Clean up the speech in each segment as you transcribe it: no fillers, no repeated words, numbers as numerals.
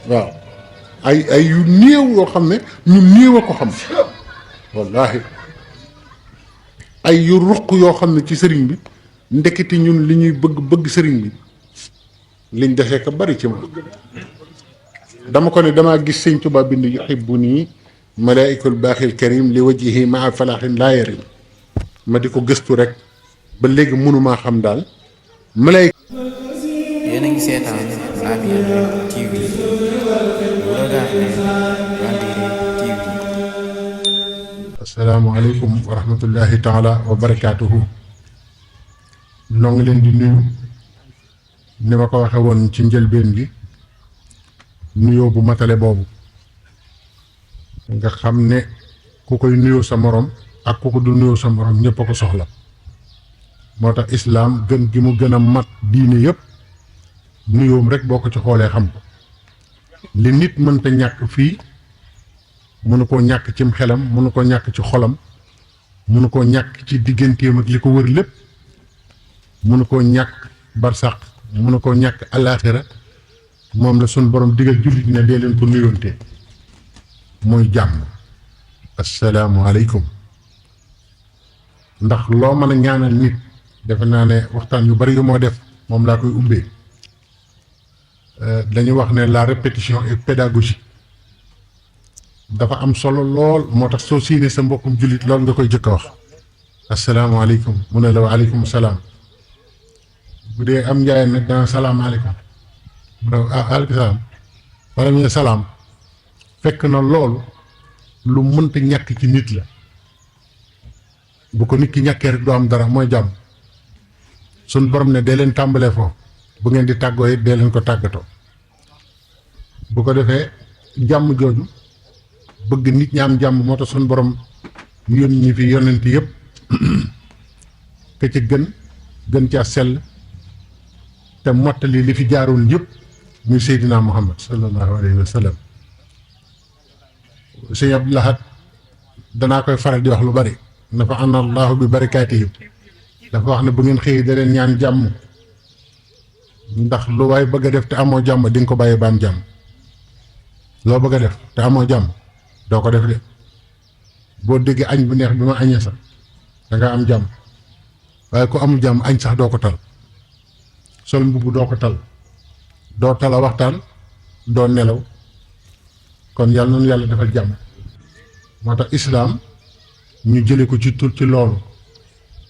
waaw ay yu néew yoo xam ne ñu néew a ko xam wallaahi ay yu ruq yoo xam ne ci sëriñ bi ndeketi ñun li ñuy bëgg sëriñ bi liñ defee ko bari ci moom dama ko ne damaa gis sëñ Tuubaa bind yuhibbuni malaa'ikul baaxil karim li wajhihi maa falaaxin laa yarim ma di ko gëstu rek ba léegi mënumaa xam daal malaayika. yéen a ngi seetaan Labyrinth TV bu regardez Labyrinth TV. asalaamaaleykum wa rahmatullahi taala wa barakaatuhu. noo ngi leen di nuyu ni ma ko waxe woon ci njëlbeen gi nuyoo bu matale boobu nga xam ne ku koy nuyoo sa morom ak ku ko du nuyoo sa morom ñëpp a ko soxla moo tax islaam gën gi mu gën a mat diine yëpp nuyoom rek boo ko ci xoolee xam ko li nit mënta ñàkk fii mënu koo ñàkk cim xelam mënu koo ñàkk ci xolam mënu koo ñàkk ci digganteem ak li ko wër lépp mënu koo ñàkk barsàq mënu koo ñàkk alaaxira moom la sun borom digal jullit ne dee leen ko nuyoonte mooy jàmm asalaamualeykum. ndax loo mën a ñaanal nit defe naa ne waxtaan yu bari yu moo def moom laa koy ubbee dañuy wax ne la répétition est pédagogique dafa am solo lool moo tax soo siinee sa mbokkum jullit lool nga koy jëkk a wax asalaamaaleykum mu ne la wa aleykum salaam bu dee am njaay nag dana salaamaaleykum mu ne aleykum salaam wala mu ne salaam fekk na loolu lu mënta ñàkk ci nit la bu ko nit ki ñàkkee rek doo am dara mooy jàmm suñ borom ne dee leen tàmbalee foofu bu ngeen di tàggoo it dee leen ko tàggatoo bu ko defee jàmm jooju bëgg nit ñi am jàmm moo tax suñ borom yónni ñi fi yonent yëpp ka ca gën caa sell te mottali li fi jaaroon yëpp muy Seydina Muhammad sallallahu alayhi wa sallam. sëñ Abdou Lahad danaa koy faral di wax lu bari nafa ana allahu bi barakaatihi dafa wax ne bu ngeen xëyee da leen ñaan jàmm ndax lu waay bëgg a def te amoo jàmm di nga ko bàyyi ba am jàmm loo bëgg a def te amoo jàmm doo ko def de boo déggee añ bu neex bi ma añee sax da nga am jàmm waaye ku amul jàmm añ sax doo ko tal sol mbubb doo ko tal doo tala waxtaan doo nelaw kon yàlla noonu yàlla defal jàmm moo tax islaam ñu jële ko ci tur ci loolu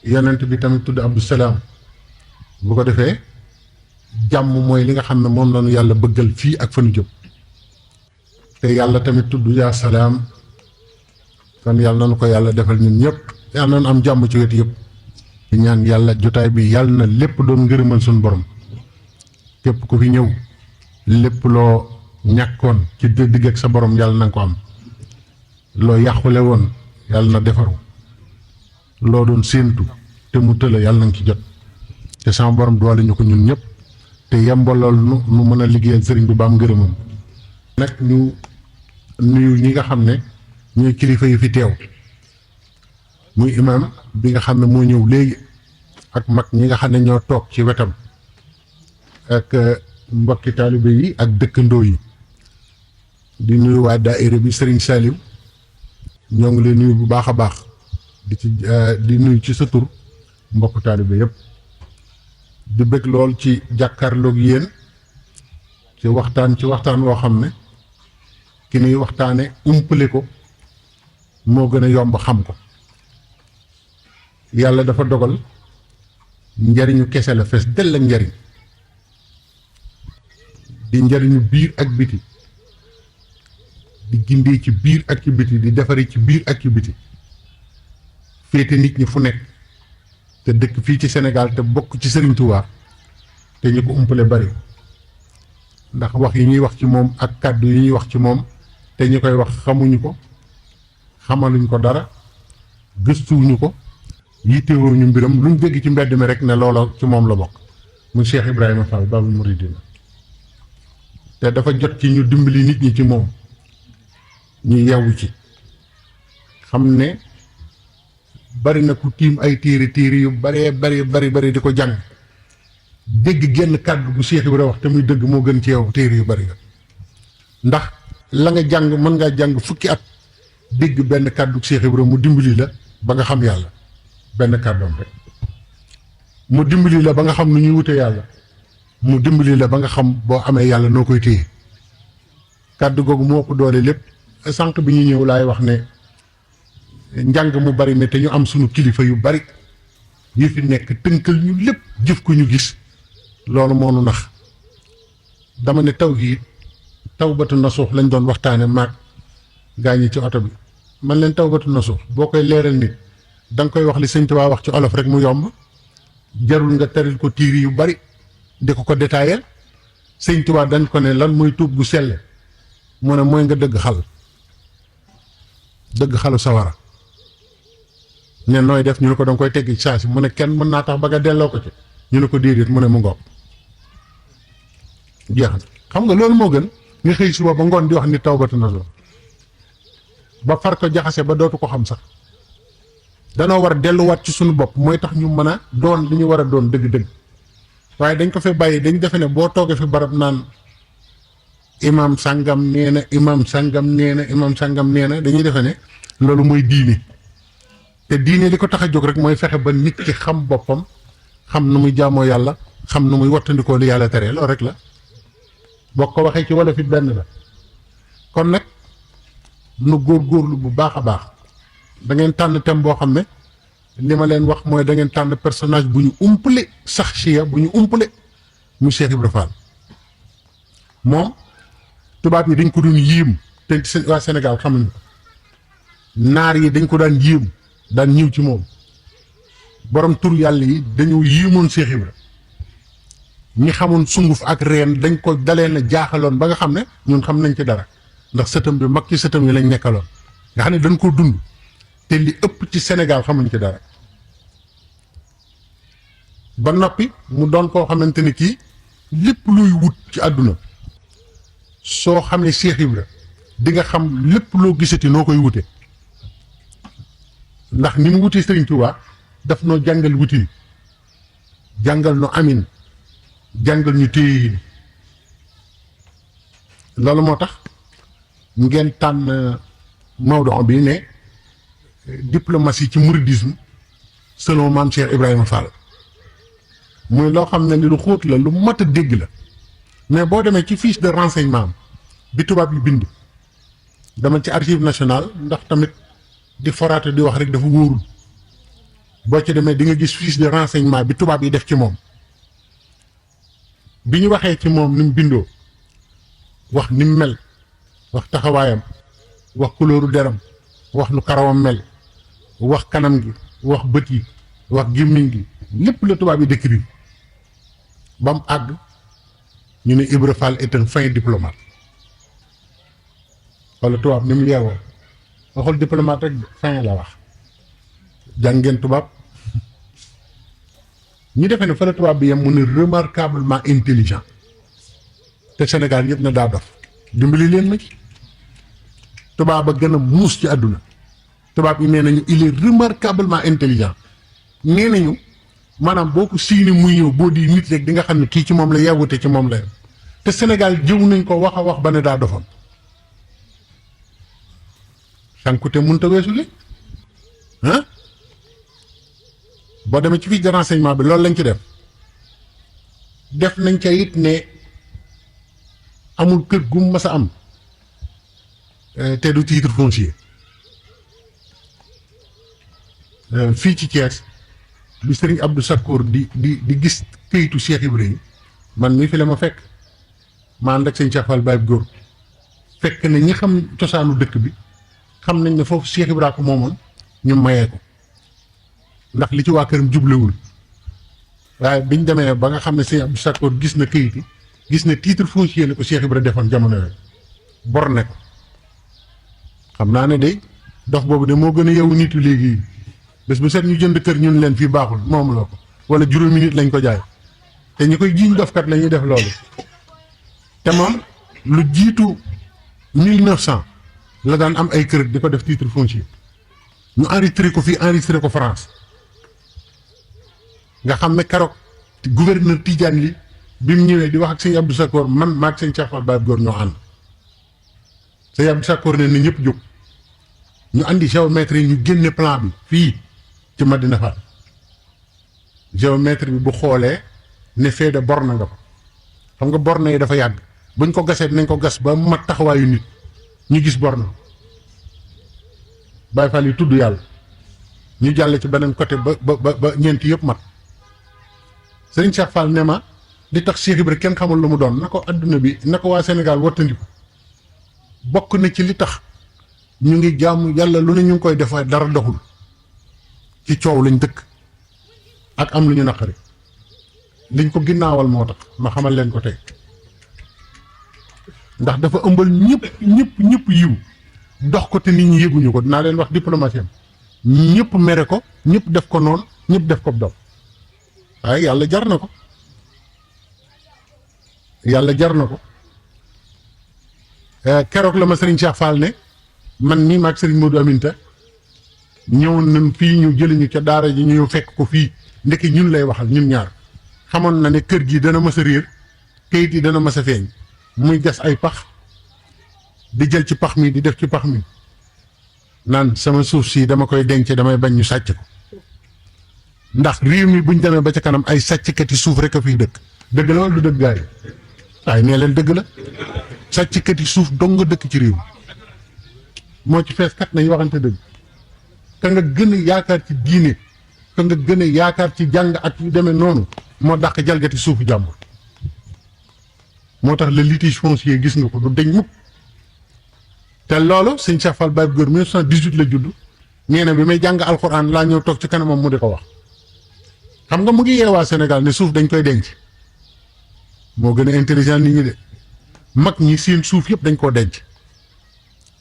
yonent bi tamit tudd Abdou Salaam bu ko defee jàmm mooy li nga xam ne moom lañu yàlla bëggal fii ak fa nu jóg te yàlla tamit tudd yaa salaam kon yàlla nañu ko yàlla defal ñun ñëpp yàlla nañu am jàmm ci wet yëpp di ñaan yàlla jotaay bi yàlla na lépp doon ngërëmal suñu borom képp ku fi ñëw lépp loo ñàkkoon ci digg ak sa borom yàlla na nga ko am loo yàqule woon yàlla na defaru loo doon séentu te mu tëla yàlla na nga ci jot te sama borom doole ñu ko ñun ñëpp te yembalool nu mën a liggéeyal sëriñ bi ba am ngërëmam nag ñu nuyu ñi nga xam ne ñooy kilifa yu fi teew muy imam bi nga xam ne moo ñëw léegi ak mag ñi nga xam ne ñoo toog ci wetam ak mbokki taalibe yi ak dëkkandoo yi di nuyu waa daayira bi Serigne Saliou ñoo ngi leen nuyu bu baax a baax di nuyu ci sa tur mbokk taalibe yëpp di bëgg lool ci jàkkaarloog yéen ci waxtaan woo xam ne ki nuy waxtaane umpale ko moo gën a yomb xam ko yàlla dafa dogal njariñu kese la fees dell ak njariñ di njariñu biir ak biti di gindee ci biir ak ci biti di defari ci biir ak ci biti féete nit ñi fu nekk te dëkk fii ci Sénégal te bokk ci Serigne Touba te ñu ko umpale bari ndax wax yi ñuy wax ci moom ak kàddu yi ñuy wax ci moom te ñu koy wax xamuñu ko xamaluñ ko dara gëstuwuñu ko yittewuñu mbiram luñ dégg ci mbedd mi rek ne loola ci moom la bokk muy Cheikh Ibrahima Fall Babul Mouridina te dafa jot ci ñu dimbali nit ñi ci moom ñu yewwu ci xam ne bari na ku tiim ay téere yu bari di ko jàng dégg genn kàddu bu Cheikh Ibrahima wax te muy dëgg moo gën ci yow téere yu bari ndax la nga jàng mën ngaa jàng fukki at dégg benn kàddu Cheikh Ibrahima mu dimbali la ba nga xam yàlla benn kàddoom rek mu dimbali la ba nga xam nu ñuy wute yàlla mu dimbali la ba nga xam boo amee yàlla noo koy téye kàddu googu moo ko doole lépp sànq bi ñu ñëw laay wax ne njàng mu bari ne te ñu am sunu kilifa yu bari yi fi nekk tënkal ñu lépp jëf ko ñu gis loolu moo nu nax dama ne tawhiid tawbatu nasuux lañ doon waxtaane maag gaañi ci oto bi man leen tawbatu nasuux boo koy leeral nit da nga koy wax li Sëñ Tuubaa wax ci olof rek mu yomb jarul nga teril ko tiiri yu bari di ko détaillé Sëñ Tuubaa dañ ko ne lan mooy tuub gu sell mu ne mooy nga dëgg xalu sawara ne nooy def ñu ne ko danga koy tegg ci saa si mu ne kenn mën naa tax ba nga delloo ko ci ñu ne ko déedéet mu ne mu ngoog jeex na xam nga loolu moo gën nga xëy suba ba ngoon di wax ni tawbatu nasuux ba far ko jaxase ba dootu ko xam sax danoo war a delluwaat ci suñu bopp mooy tax ñu mën a doon li ñu war a doon dëgg-dëgg waaye dañ ko fi bàyyi dañ defe ne boo toogee fi barab naan imam sàngam nee na imam sàngam nee na imam sàngam nee na dañuy defe ne loolu mooy diine te diine li ko tax a jóg rek mooy fexe ba nit ki xam boppam xam nu muy jaamoo yàlla xam nu muy wattandikoo li yàlla tere loolu rek la boo ko waxee ci wala fi benn la kon nag nu góorgóorlu bu baax a baax da ngeen tànn thème boo xam ne li ma leen wax mooy da ngeen tànn personnage bu ñu umpale sax chia bu ñu umpale mu Cheikh Ibra Fall moom tubaab yi dañ ko doon yéem te waa Sénégal xamuñu ko naar yi dañ ko daan yéem daan ñëw ci moom borom tur yàlla yi dañoo yéemoon Cheikh Ibra ñi xamoon sunguf ak reen dañ ko dalee na jaaxaloon ba nga xam ne ñun xam nañ ci dara ndax sëtam bi mag ci sëtam yi lañ nekkaloon nga xam ne dañ ko dund te li ëpp ci Sénégal xamuñ ci dara ba noppi mu doon koo xamante ni kii lépp luy wut ci àdduna soo xamee Cheikh Ibra di nga xam lépp loo gisati noo koy wute ndax ni mu wutee Sëriñ Tuubaa daf noo jàngal wutin jàngal nu amin jàngal ñu téye loolu moo tax ngeen tànn mawdu bi ne diplomatie ci mouridisme selon maam Cheikh Ibrahima Fall muy loo xam ne ni lu xóot la lu mat a dégg la mais boo demee ci fiche de renseignement bi tubaab yi bind dama ci archive nationale ndax tamit di foraate di wax rek dafa wóorul boo ci demee di nga gis fiche de renseignement bi tubaab yi def ci moom bi ñu waxee ci moom ni mu bindoo wax ni mu mel wax taxawaayam wax couleur deram wax nu karawam mel wax kanam gi wax bët yi wax gémmiñ gi lépp la tubaab yi décrit ba mu àgg ñu ne Ibra Fall est un fin diplomate wala tubaab ni mu yeewoo waxul diplomate rek fin la wax jàng ngeen tubaab ñu defee ne fa la tubaab bi yem mu ne remarquablement intelligent te Sénégal yëpp na daa dof dimbali leen ma ci tubaab a gën a muus ci àdduna tubaab yi nee nañu il est remarquablement intelligent nee nañu maanaam boo ko siini muy ñëw boo di nit rek di nga xam ne kii ci moom la yeewute ci moom la yem te Sénégal jëw nañ ko wax a wax ba ne daa dofoon sànkute mënta weesu li ah boo demee ci fiche de renseignement bi loolu lañ ci def nañ ca it ne amul kër gu mu mas a am te du titre foncier fii ci Thiès bi Serigne Abdou Sakkour di gis këyitu Cheikh Ibrahima man mii fi la ma fekk ma ànd ak sëñ Cheikh Fall Baye Góor fekk na ñi xam cosaanu dëkk bi xam nañ ne foofu Cheikh Ibrahima ko moomoon ñu mayee ko ndax li ci waa këram jublewul waaye biñ demee ba nga xam ne sëñ Abdou Sakkour gis na këyit yi gis na titre foncier la ko Cheikh Ibrahima defoon jamono yooyu bor ne ko xam naa ne de dox boobu de moo gën a yow nitu léegi bés bu set ñu jënd kër ñun leen fii baaxul moom la ko wala juróomi nit lañ ko jaay te ñi koy jiiñ dofkat la ñuy def loolu te moom lu jiitu 1900 la daan am ay kër di ko def titre foncier ñu enregistré ko fii enregistré ko France nga xam ne keroog gouverneur Tidiane li bi mu ñëwee di wax ak sëñ Abdou Sakkour man maag sëñ Cheikh Fall Baye Góor ñoo ànd sëñ Abdou Sakkoor ne ni ñëpp jóg ñu andi géomètre yi ñu génne plan bi fii ci Madina Fall géomètre bi bu xoolee ne fee de borne nga ko xam nga borne yi dafa yàgg buñ ko gasee dinañ ko gas ba mat taxawaayu nit ñu gis borne Baay Faal yi tudd yàlla ñu jàll ci beneen côté ba ñeenti yëpp mat Sëriñ Cheikh Fall ne ma li tax Cheikh Ibra kenn xamul lu mu doon na ko adduna bi na ko waa Sénégal wattandiku bokk na ci li tax ñu ngi jaamu yàlla lu ne ñu ngi koy def waaye dara doxul ci coow lañ dëkk ak am lu ñu naqari liñ ko ginnaawal moo tax ma xamal leen ko tey ndax dafa ëmbal ñëpp yiw dox ko te nit ñi yëguñu ko dinaa leen wax diplomatie am ñëpp mere ko ñëpp def ko noonu ñëpp def ko dox waaye yàlla jar na ko keroog la ma Serigne Cheikh Fall ne man mii maag Serigne Modou Aminta ñëwoon nañ fii ñu jëliñu ca daara ji ñu fekk ko fii ndekki ñun lay waxal ñun ñaar xamoon na ne kër gi dana mës a réer kayit yi dana mës a feeñ muy gas ay pax di jël ci pax mi di def ci pax mi naan sama suuf si dama koy denc damay bañ ñu sàcc ko ndax réew mi buñ demee ba ca kanam ay sàcckati suuf rek a fiy dëkk dëgg la wala du dëgg gaay waaye nee leen dëgg la sàcckati suuf dong nga dëkk ci réew moo ci fees kat nañ waxante dëgg ka nga gën a yaakaar ci diine ka nga gën a yaakaar ci jàng ak yu demee noonu moo dàq jalgati suufu jàmbur moo tax le litige foncier gis nga ko du deñ mukk te loolu sëñ Cheikh Fall Baye Góor 1918 la judd nee na bi may jàng alxuraan laa ñëw toog ci kanamam mu di ko wax xam nga mu ngi yeewaa Sénégal ne suuf dañ koy denc moo gën a intelligent nit ñi de mag ñi seen suuf yëpp dañ koo denc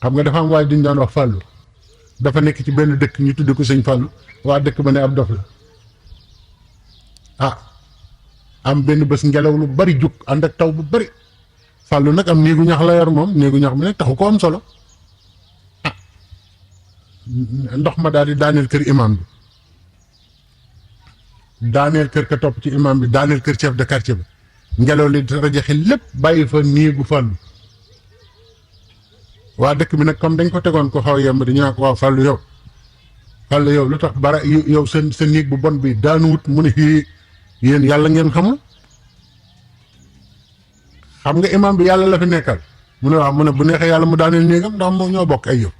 xam nga dafa am waaye duñ daan wax Fallou dafa nekk ci benn dëkk ñu tudde ko sëñ Fallou waa dëkk ba ne ab dof la am benn bés ngelaw lu bari jóg ànd ak taw bu bari Fallou nag am néegu ñax la yor moom néegu ñax bi nag taxu ko am solo ndox ma daal di daaneel kër imam bi daaneel kër ka topp ci imam bi daaneel kër chef de quartier bi ngelaw li rajaxe lépp bàyyi fa néegu Fallou waa dëkk bi nag comme dañ ko tegoon ko xaw yemb dañu naan ko waaw Fallou yow lu tax bara yow sa néeg bu bon bi daanuwut mu ne yéen yàlla ngeen xamul xam nga imam bi yàlla la fi nekkal mu ne waaw mu ne bu neexee yàlla mu daaneel néegam ndax moo ñoo bokk ay yow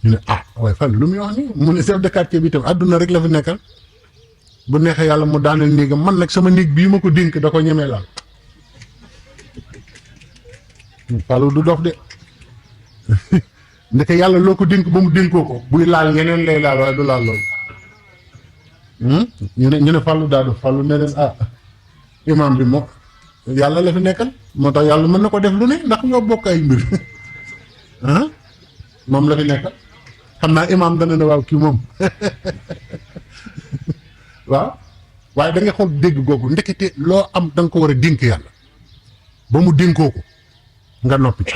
ñu ne waaye Fallou lu muy wax nii mu ne chef de quartier bi itam àdduna rek la fi nekkal bu neexee yàlla mu daaneel néegam man nag sama néeg bii ma ko dénk da ko ñemee laal Fallou du dof de ndeke yàlla loo ko dénk ba mu dénkoo ko buy laal yeneen lay laal waaye du laal loolu ñu ne Fallou daa dof Fallou ne leen imam bi moom yàlla la fi nekkal moo tax yàlla mën na ko def lu ne ndax ñoo bokk ay mbir moom la fi nekkal xam naa imam dana ne waaw kii moom waaw waaye da nga xool dégg googu ndekete loo am da nga ko war a dénk yàlla ba mu dénkoo ko nga noppi ci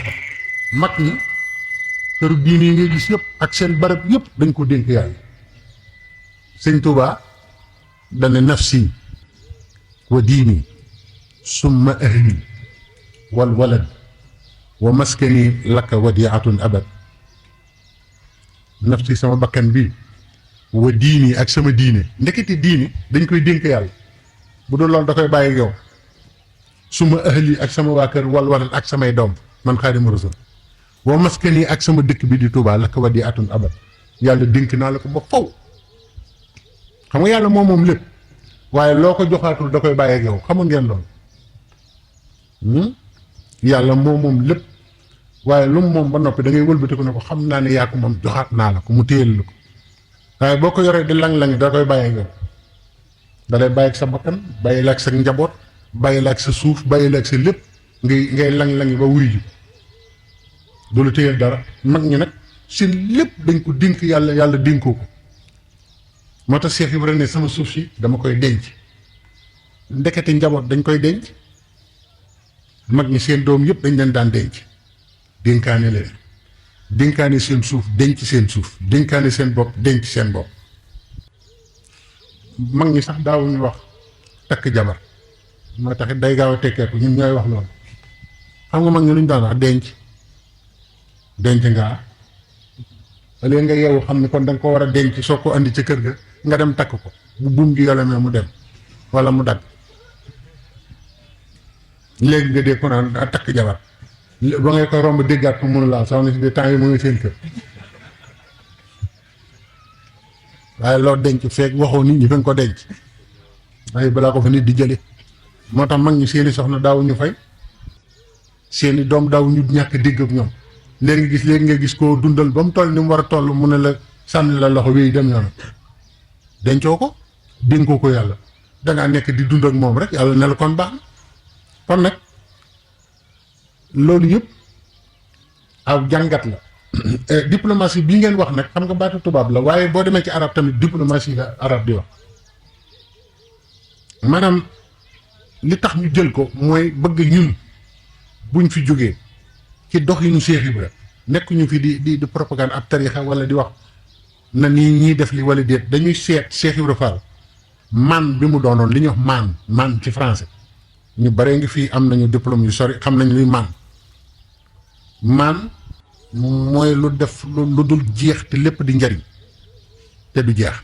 mag ñi këru diine yi ngay gis yëpp ak seen barab yëpp dañ ko dénk yàlla sëñ Touba dane nafsi wa diini summa ahli wal walad wa maskani laka wadiatun abad nafsi sama bakkan bi wa diini ak sama diine ndeketi diine dañ koy dénk yàlla bu dul loolu da koy bàyyi yow summa ahli ak sama waa kër wal walad ak samay doom man Xaadimu Rasuul wa maskani ak sama dëkk bi di Touba laka wadiatun abad yàlla dénk naa la ko ba faw xam nga yàlla moom lépp waaye loo ko joxaatul da koy bàyyi ak yow xamu ngeen loolu yàlla moom lépp waaye lu mu moom ba noppi da ngay wëlbati ko ne ko xam naa ne yaa ko moom joxaat naa la ko mu téyel la ko waaye boo ko yoree di lang-lang da koy bàyyi ak yow da lay bàyyi ak sa bakkan bàyyi la ak sa njaboot bàyyi la ak sa suuf bàyyi la ak sa lépp ngay lang-lang ba wuy ji du la téyel dara mag ñi nag seen lépp dañ ko dénk yàlla dénkoo ko moo tax Cheikh Ibrahima ne sama suuf si dama koy denc ndekete njaboot dañ koy denc mag ñi seen doom yëpp dañ leen daan denc dénkaane leen dénkaane seen suuf denc seen suuf dénkaane seen bopp denc seen bopp mag ñi sax daawuñu wax takk jabar moo taxit day gaaw a tekkeeku ñun ñooy wax loolu xam nga mag ñi luñ daan wax denc denc ngaa léegi nga yeewu xam ne kon da nga ko war a denc soo ko andi ci kër ga nga dem takk ko bu buum gi yolemee mu dem wala mu dagg léegi nga dee ko naan daa takk jabar ba ngay koy romb déggaat ko mënu laa soxna si de temps yi mu ngi seen kër waaye loo denc feeg waxoo nit ñi fa nga ko denc waaye balaa ko fa nit di jële moo tax mag ñi seeni soxna daaw ñu fay seeni doom daaw ñu ñàkk dégg ak ñoom léegi nga gis koo dundal ba mu toll ni mu war a toll mu ne la sànni la loxo wéy dem yoon dencoo ko dénkoo ko yàlla dangaa nekk di dund ak moom rek yàlla ne la kon baax na kon nag loolu yëpp aw jàngat la diplomatie bii ngeen wax nag xam nga baatu tubaab la waaye boo demee ci arab tamit diplomatie la arab di wax maanaam li tax ñu jël ko mooy bëgg ñun buñ fi jógee ci doxinu Cheikh Ibra nekk ñu fi di propagande ab tarixa wala di wax na nii ñii def li wala déet dañuy seet Cheikh Ibra Fall man bi mu doonoon li ñuy wax man ci français ñu bare ngi fii am nañu diplôme yu sori xam nañu luy man mooy lu def lu dul jeex te lépp di njariñ te du jeex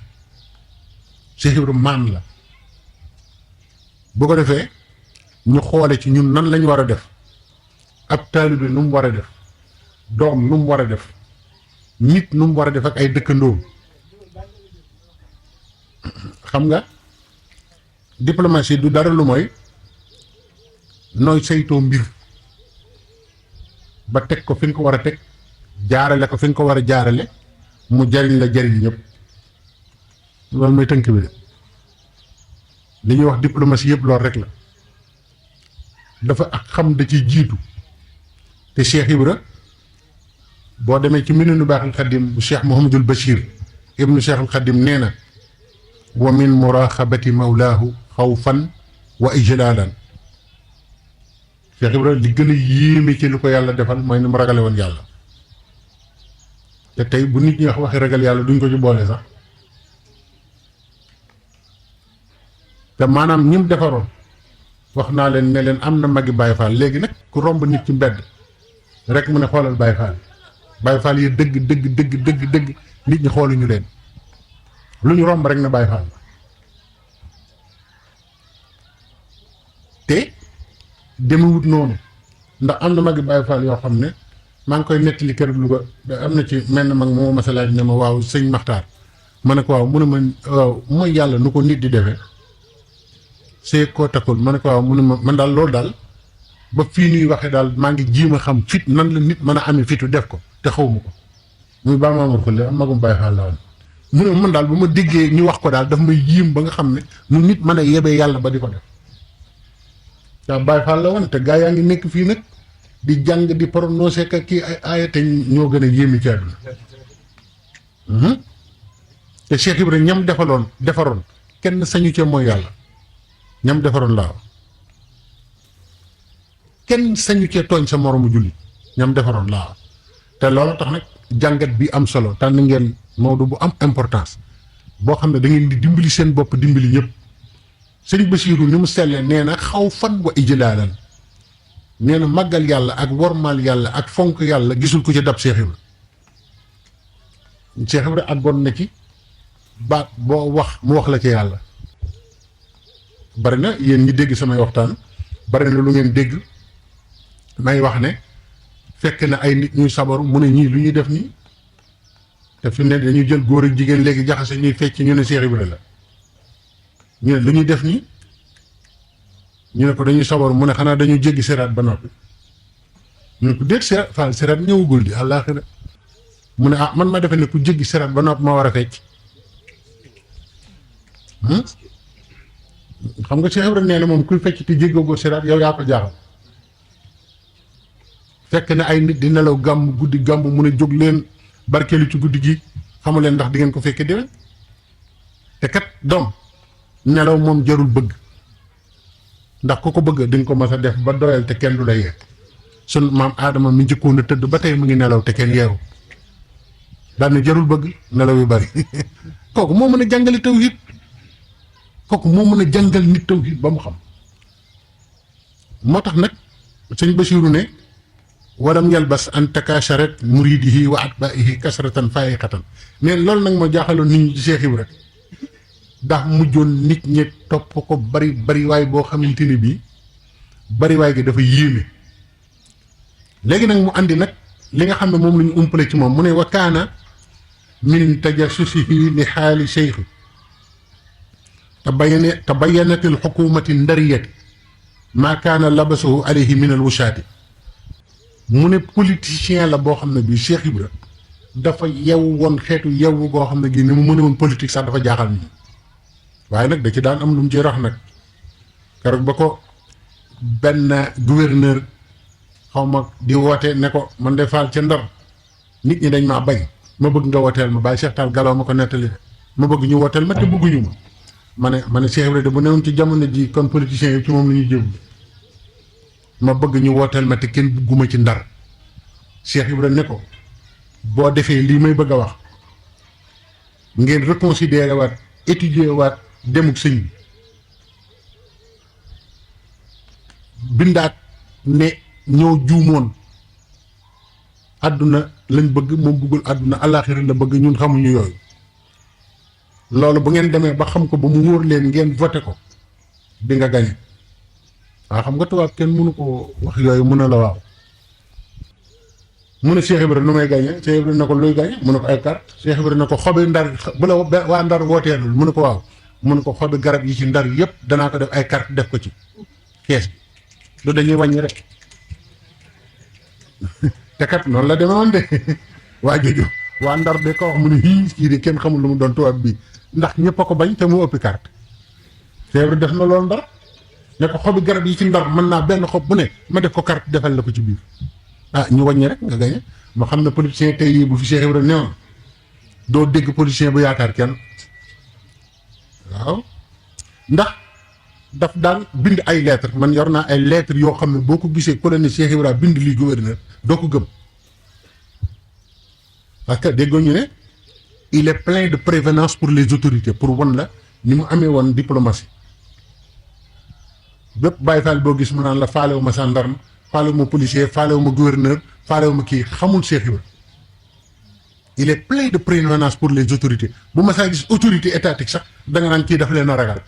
Cheikh Ibra man la bu ko defee ñu xoole ci ñun nan lañu war a def ab taalibe nu mu war a def doom nu mu war a def nit nu mu war a def ak ay dëkkandoom xam nga diplomatie du dara lu mooy nooy saytoo mbir ba teg ko fi nga ko war a teg jaarale ko fi nga ko war a jaarale mu jariñ la jariñ ñëpp loolu mooy tënk bi de li ñuy wax diplomatie yëpp loolu rek la dafa ak xam da ci jiitu te Cheikh Ibra boo demee ci Minanu Baaxil Xadim bu Cheikh Mouhamadul Bachir ibnu Cheikhul Xadim nee na wa min muraqabati mawlaahu xawfan wa ijlaalan Cheikh Ibra li gën a yéeme ci lu ko yàlla defal mooy ni mu ragale woon yàlla te tey bu nit ñi wax waxi ragal yàlla duñ ko ci boole sax te maanaam ñi mu defaroon wax naa leen ne leen am na magi Baye Fall léegi nag ku romb nit ci mbedd rek mu ne xoolal Baye Fall yi dëgg nit ñi xooluñu leen lu ñu romb rek na Baye Fall te demewut noonu ndax am na magi Baye Fall yoo xam ne maa ngi koy nettali kër Louga am na ci mel na mag moo ma sa laaj ne ma waaw sëñ Maxtaar ma ne ko waaw mu ne ma waaw mooy yàlla nu ko nit di defee see koo takkul ma ne ko waaw mu ne ma man daal loolu daal ba fii nuy waxee daal maa ngi jiim a xam fit nan la nit mën a amee fitu def ko te xaw ma ko muy baa maamar ko le am magum Baye Fall la woon mu ne man daal bu ma déggee ñu wax ko daal daf may jiim ba nga xam ne nu nit mën a yebee yàlla ba di ko def daa Baye Fall la woon te gaa yaa ngi nekk fii nag di jàng di prononcé ka kii ay aaya te ñoo gën a yéemi ci àdduna te Cheikh Ibra ñam defaroon kenn sañu ca mooy yàlla ñam defaroon laa kenn sañu cee tooñ sa moromu julli ñam defaroon laa te loolu tax nag jàngat bi am solo tànn ngeen Maodo bu am importance boo xam ne da ngeen di dimbali seen bopp dimbali ñëpp sëñ Basiiru ni mu sellee nee na xaw fan wa ijlaalan nee na màggal yàlla ak wormaal yàlla ak fonk yàlla gisul ku ci dab Cheikh Ibra Cheikh Ibra àggoon na ci baat boo wax mu wax la ci yàlla bari na yéen ñi dégg samay waxtaan bari na lu ngeen dégg may wax ne fekk na ay nit ñuy sabaru mu ne ñii lu ñuy def nii te fi ne dañuy jël góor ak jigéen léegi jaxase ñuy fecc ñu ne Cheikh Ibra la ñu ne lu ñuy def nii ñu ne ko dañuy sabaru mu ne xanaa dañuy jéggi siraat ba noppi ñu ne ko déet siraat ñëwagul di àllaaxira mu ne ah man ma defe ne ku jéggi siraat ba noppi ma war a fecc xam nga Cheikh Ibra nee na moom kuy fecc te jéggagoo siraat yow yaa ko jaaxal fekk na ay nit di nelaw gàmm guddi gàmm mu ne jóg leen barkeelu ci guddi gi xamu leen ndax di ngeen ko fekkee déwén te kat doom nelaw moom jarul bëgg ndax ku ko bëgg di nga ko mas a def ba doyal te kenn du la yee sun maam aadama mi njëkkoon a tëdd ba tey mu ngi nelaw te kenn yeewu daan na jarul bëgg nelaw yu bari kooku moo mën a jàngale tawhid kooku moo mën a jàngal nit tawhid ba mu xam moo tax nag sëñ Basiiru ne walam yalbas an takasharat muridihi wa atbaihi kasratan faiqatan neen loolu nag ma jaaxaloon nit ñi ci Cheikh Ibra ndax mujjoon nit ñi topp ko bari waay boo xamante ni bii bari waay gi dafa yéeme léegi nag mu andi nag li nga xam ne moom la ñu umpale ci moom mu ne wa kaana min tajassusihi li xaali cheikh tabayanatil xukumati ndariyati maa kaana labasahu alayhi min al wushaati mu ne politicien la boo xam ne bii Cheikh Ibra dafa yew woon xeetu yew goo xam ne gi ni mu mëne woon politique sax dafa jaaxal nit ñi waaye nag da ci daan am lu mu ci rax nag keroog ba ko benn gouverneur xaw ma di woote ne ko man de faal ca Ndar nit ñi dañ maa bañ ma bëgg nga wooteel ma bàyyi Cheikh Tall Galaw ma ko nettali ma bëgg ñu wooteel ma te bëgguñu ma ne Cheikh Ibra de bu newoon ci jamono ji kon politiciens yi ci moom la ñuy jëm ma bëgg ñu wooteel ma te kenn bugguma ci Ndar Cheikh Ibra ne ko boo defee lii may bëgg a wax ngeen reconsidérer waat étudier waat demuk sëñ bi bindaat ne ñoo juumoon àdduna lañ bëgg moom bëggul àdduna àllaaxira la bëgg ñun xamuñu yooyu loolu bu ngeen demee ba xam ko ba mu wóor leen ngeen voté ko di nga gañe waaw xam nga tubaab kenn mënu ko wax yooyu mun na la waaw mu ne Cheikh Ibra nu may gañe Cheikh Ibra ne ko luy gañe mu ne ko ay carte Cheikh Ibra ne ko xobi ndar bu la waa ndar wooteelul mu ne ko waaw mu ne ko xobi garab yi ci ndar yëpp danaa ko def ay carte def ko ci kees bi lu dañuy wàññi rek te kat noonu la demee woon de waa jooju waa ndar de ko wax mu ne kii de kenn xamul lu mu doon tubaab bi ndax ñëpp a ko bañ te mu ëppi carte Cheikh Ibra def na loolu ndar ne ko xobi garab yi ci ndar mën naa benn xob bu ne ma def ko carte defal la ko ci biir ah ñu wàññi rek nga gañe ma xam ne politicien tey yii bu fi Cheikh Ibra newoon doo dégg politicien bu yaakaar kenn waaw ndax daf daan bind ay lettres man yor naa ay lettres yoo xam ne boo ko gisee ku la ne Cheikh Ibra bind lii gouverneur doo ko gëm parce que déggoo ñu ne il est plein de prévenance pour les autorités pour wan la ni mu amee woon diplomatie bépp Baye Fall boo gis mu naan la faalewu ma gendarme faalewu ma policier faalewu ma gouverneur faalewu ma kii xamul Cheikh Ibra il est plein de prévenance pour les autorités bu ma saa gis autorité étatique sax da nga naan kii dafa leen a ragal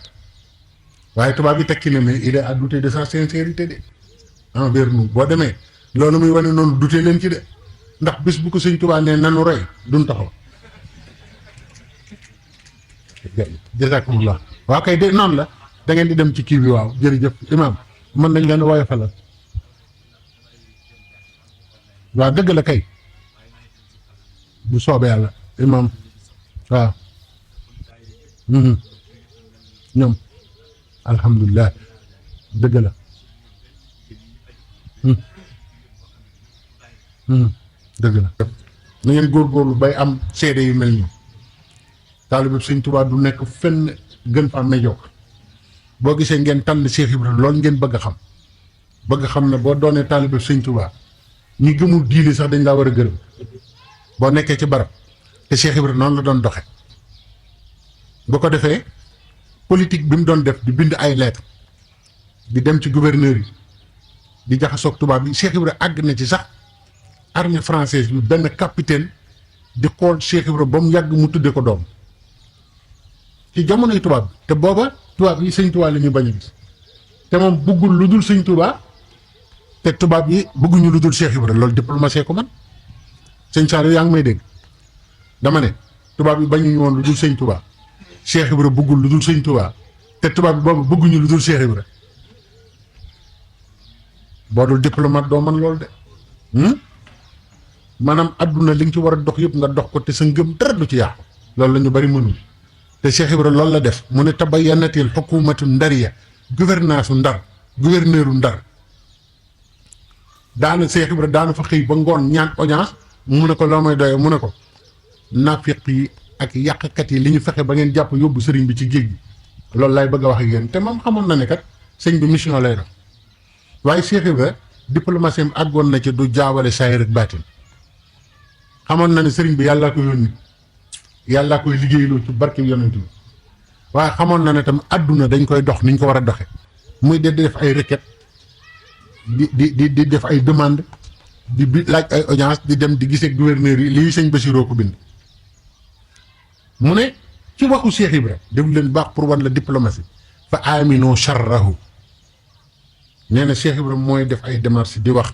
waaye tubaab bi tekki ne mais il est à douter de sa sincérité de envers nous boo demee loolu muy wane noonu douter leen ci de ndax bis bu ko sëñ Tuubaa ne nanu roy duñ taxaw jazakumullah waaw kay de noonu la da ngeen di dem ci kii bi waaw jërëjëf imaam mën nañ leen woyofalal waaw dëgg la kay bu soobee yàlla imaam waaw ñoom alhamdulilah dëgg la dëgg la na ngeen góorgóorlu bay am seede yu mel nii taalibe Sëñ Tuubaa du nekk fenn gën fa médiocre boo gisee ngeen tànn Cheikh Ibra loolu ngeen bëgg a xam ne boo doonee taalibe Sëñ Tuubaa ñi gëmul diine sax dañ laa war a gërëm boo nekkee ci barab te Cheikh Ibra noonu la doon doxe bu ko defee politique bi mu doon def di bind ay lettres di dem ci gouverneur yi di jaxasoog tubaab bi Cheikh Ibra àgg na ci sax armée française bi benn capitaine di xool Cheikh Ibra ba mu yàgg mu tudde ko doom ci jamonoy tubaab bi te booba tubaab yi Sëñ Tuubaa la ñuy bañ a gis te moom bëggul lu dul Sëñ Tuubaa te tubaab yi bëgguñu lu dul Cheikh Ibra loolu diplomatie ko man sëñ Saliou yaa ngi may dégg dama ne tubaab yi bañuñu woon lu dul Sëñ Tuubaa Cheikh Ibra bëggul lu dul Sëñ Tuubaa te tubaab bi boobu bëgguñu lu dul Cheikh Ibra boo dul diplomate doo man loolu de maanaam adduna li nga ci war a dox yëpp nga dox ko te sa ngëm dara du ci yàqu loolu la ñu bari mënul te Cheikh Ibra loolu la def mu ne tabayyanatil xukumatu ndariya gouvernance ndar gouverneuru ndar daana Cheikh Ibra daana fa xëy ba ngoon ñaan audience mu ne ko loo may doyee mu ne ko naafiq yi ak yàqkat yi li ñu fexe ba ngeen jàpp yóbbu sëriñ bi ci géej gi loolu laay bëgg a wax ak yéen te moom xamoon na ne kat sëñ bi mission lay def waaye Cheikh Ibra diplomatie am àggoon na ci du jaawale saayir ak baatin xamoon na ne sëriñ bi yàllaa ko yónni yàllaa koy liggéeyloo ci barke yonent bi waaye xamoon na ne tam àdduna dañ koy dox niñ ko war a doxe muy de def ay requête di def ay demande di laaj ay audience di dem di gisee gouverneur yi lii sëñ Bassiroo ko bind mu ne ci waxu Cheikh Ibra déglu leen baax pour wan la diplomatie fa amino charrahu nee na Cheikh Ibra mooy def ay démarches di wax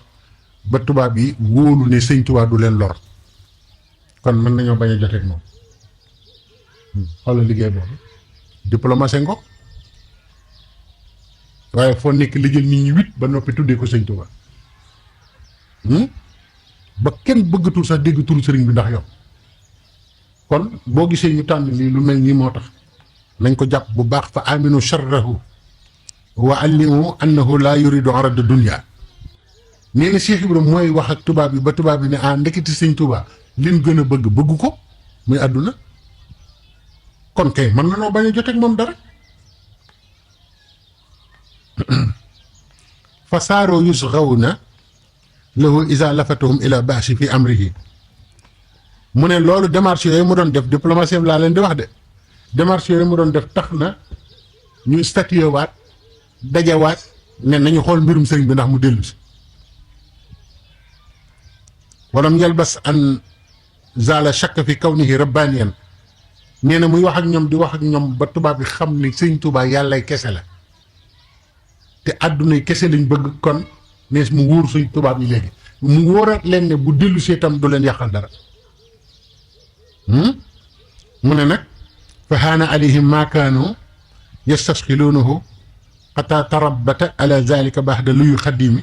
ba tubaab yi wóolu ne sëñ Tuubaa du leen lor kon mën nañoo bañ a joteeg moom xoolal liggéey boobu diplomatie ngo waaye foo nekk li jël nit ñi wit ba noppi tuddee ko sëñ Tuubaa ba kenn bëggatul sax dégg turu sëriñ bi ndax yow kon boo gisee ñu tànn lii lu mel nii moo tax nañ ko jàpp bu baax fa aminu charrahu wa allimu annahu laa yuridu arada dunya nee na Cheikh Ibrahima mooy wax ak tubaab yi ba tubaab yi ne ndeketi sëñ Tuubaa liñ gën a bëgg ko muy àdduna kon kay mën na noo bañ a joteeg moom dara fa saaroo yusgawna lahu isa lafatahum ila baasi fi amrihi mu ne loolu démarche yooyu mu doon def diplomatie laa leen di wax de démarche yooyu mu doon def tax na ñu statué waat dajewaat ne nañu xool mbirum sëriñ bi ndax mu dellu si walam yalbas an zala shakk fi kawnihi rabbaniyan nee na muy wax ak ñoom di wax ak ñoom ba tubaab bi xam ni sëñ Tuubaa yàllay kese la te àddunay kese lañ bëgg kon nees mu wóor suñ tubaab yi léegi mu wóoraat leen ne bu dellu see itam du leen yàqal dara mu ne nag fa haana alayhim maa kaanu yastasxiluunahu xataa tarabata ala zalika baxda luyu xadimi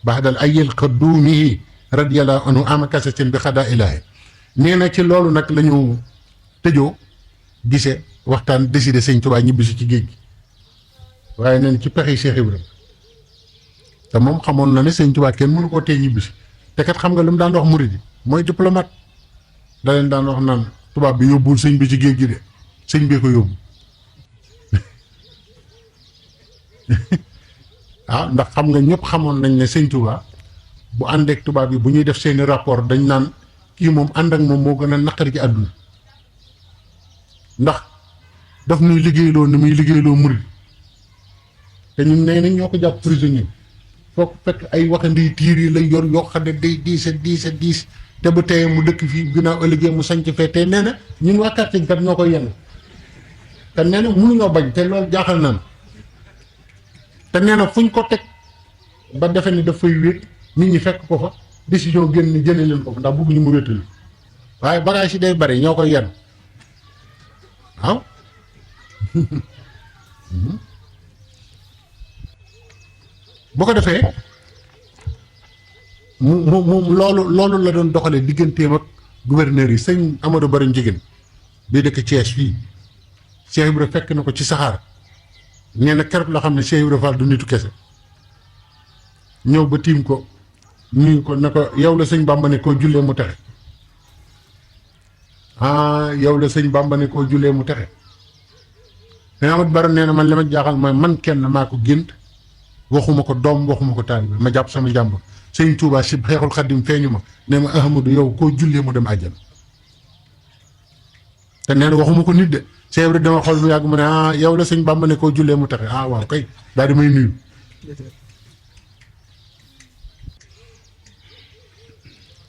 baxdal ayil xaduumihi radiallahu anhu ama kasatin bi xadaa ilaahi nee na ci loolu nag la ñu tëjoo gisee waxtaan décidé sëñ Tuubaa ñibbisi ci géej gi waaye neen ci pexi Cheikh Ibrahima te moom xamoon na ne sëñ Tuubaa kenn mënu koo tee ñibbisi te kat xam nga lu mu daan wax murid yi mooy diplomate da leen daan wax naan tubaab bi yóbbuwul sëñ bi ci géej gi de sëñ bee ko yóbbu ndax xam nga ñëpp xamoon nañ ne sëñ Tuubaa bu àndeek tubaab yi bu ñuy def seeni rapport dañ naan kii moom ànd ak moom moo gën a naqari ci àdduna ndax daf nuy liggéeyloo ni muy liggéeyloo murid te ñun nee nañ ñoo ko jàpp prisonnier foog fekk ay waxandi tiir yi lay yor yoo xam ne day diis te bu teyee mu dëkk fii ginnaaw ëllëgee mu sanc fee te nee na ñun waa quartier kat ñoo koy yenn te nee na mënuñoo bañ te loolu jaaxal naan te nee na fuñ ko teg ba defe ni daf fay wéet nit ñi fekk ko fa décision génn ni jëlee leen ko fa ndax bëgguñu mu wéetali waaye bagage yi day bari ñoo koy yenn waaw boo ko defee mu loolu la doon doxalee digganteem ak gouverneur yi sëñ Amadou Bari Njigéen bii dëkk Thiès fii Cheikh Ibra fekk na ko ci saxaar nee na keroog la xam ne Cheikh Ibra Fall du nitu kese ñëw ba tiim ko nuyu ko ne ko yow la sëñ Bàmba ne koo jullee mu texe yow la sëñ Bàmba ne koo jullee mu texe sëñ Amadou Bari nee na man li ma jaaxal mooy man kenn maa ko gént waxuma ko doom waxuma ko taalibe ma jàpp sama jàmbur sëñ Tuubaa si Xeexul Xaddim feeñu ma ne ma Ahmadou yow koo jullee mu dem àjjana te nee na waxuma ko nit de Cheikh Ibra dama xool mu yàgg mu ne yow la sëñ Bàmba ne koo jullee mu texe waaw kay daal di may nuyu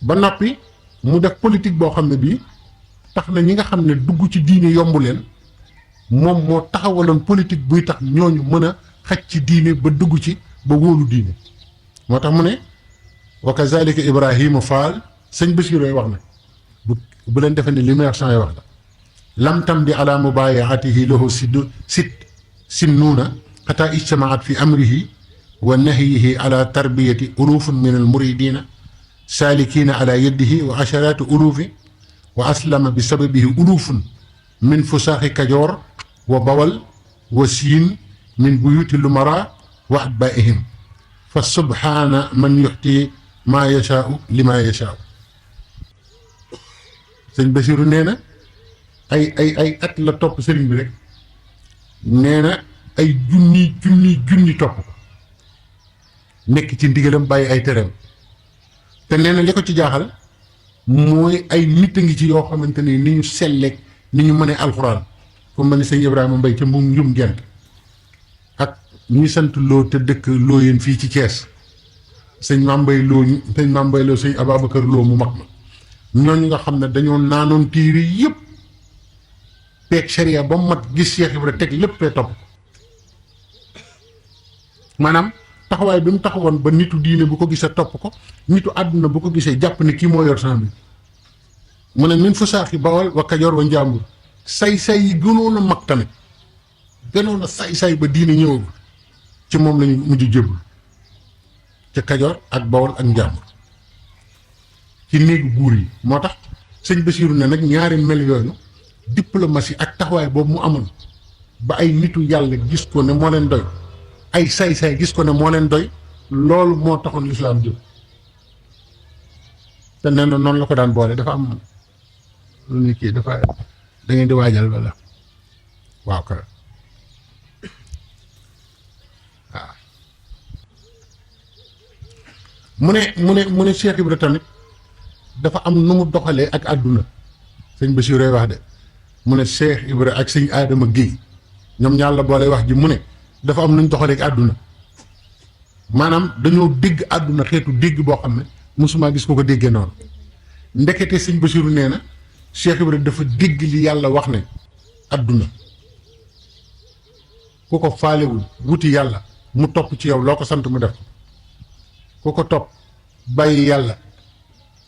ba noppi mu def politique boo xam ne bii tax na ñi nga xam ne dugg ci diine yomb leen moom moo taxawaloon politique buy tax ñooñu mën a xaj ci diine ba dugg ci ba wóolu diine moo tax mu ne wa kazalika Ibrahima Fall sëñ Bassirou wax na bu leen defee ne li may wax samay wax la lam tam di ala mubayaatihi lahu sinnuuna xataa ijtamaat fi amrihi wa nahyihi ala tarbiyati ulufun min al muridina saalikiina ala yadihi wa asharaati ulufi wa aslama bi sababihi ulufun min fusaaxi kajoor wa bawal wa siin min buyuti lumara wa atbaihim fa subhaana man yuxti maa yashaau li maa yashaau sëñ Bassirou nee na ay at la topp sëriñ bi rek nee na ay junni topp ko nekk ci ndigalam bàyyi ay tereem te nee na li ko ci jaaxal mooy ay nit a ngi ci yoo xamante ni ñu selleeg ni ñu mënee alxuraan fu ma ne sëñ Ibrahima Mbay ca mbum njum gent ak ñuy sant loo te dëkk looyeen fii ci Thiès sëñ Mambay Lo sëñ Ababacar Lo mu mag ma ñooñu nga xam ne dañoo naanoon téere yëpp peeg sharia ba mu mat gis Cheikh Ibra teg lépp fee topp maanaam taxawaay bi mu taxawoon ba nitu diine bu ko gisee topp ko nitu àdduna bu ko gisee jàpp ne kii moo yor sang bi mu ne min fu saaxi Bawol wa Kajoor wa Njàmbur say-say yi gënoon a mag tamit gënoon a say-say ba diine ñëwagul ci moom lañu mujj jébul ca Kajoor ak Bawol ak Njàmbur ci néegu buur yi moo tax sëñ Basiiru ne nag ñaari mel yooyu diplomatie ak taxawaay boobu mu amoon ba ay nitu yàlla gis ko ne moo leen doy ay say-say gis ko ne moo leen doy loolu moo taxoon lislaam jóg te nee na noonu la ko daan boole dafa am lu ni kii dafa da ngeen di waajal wala waaw kay waaw mu ne Cheikh Ibra tamit dafa am nu mu doxalee ak àdduna sëñ Bassirou wax de mu ne Cheikh Ibra ak sëñ Adama Guèye ñoom ñaar la boole wax ji mu ne dafa am nu ñu doxalee ak àdduna maanaam dañoo dégg àdduna xeetu dégg boo xam ne mosuma gis ko ko déggee noonu ndekete sëñ Bassirou nee na Cheikh Ibra dafa dégg li yàlla wax ne àdduna ku ko faalewul wuti yàlla mu topp ci yow loo ko sant mu def ku ko topp bàyyi yàlla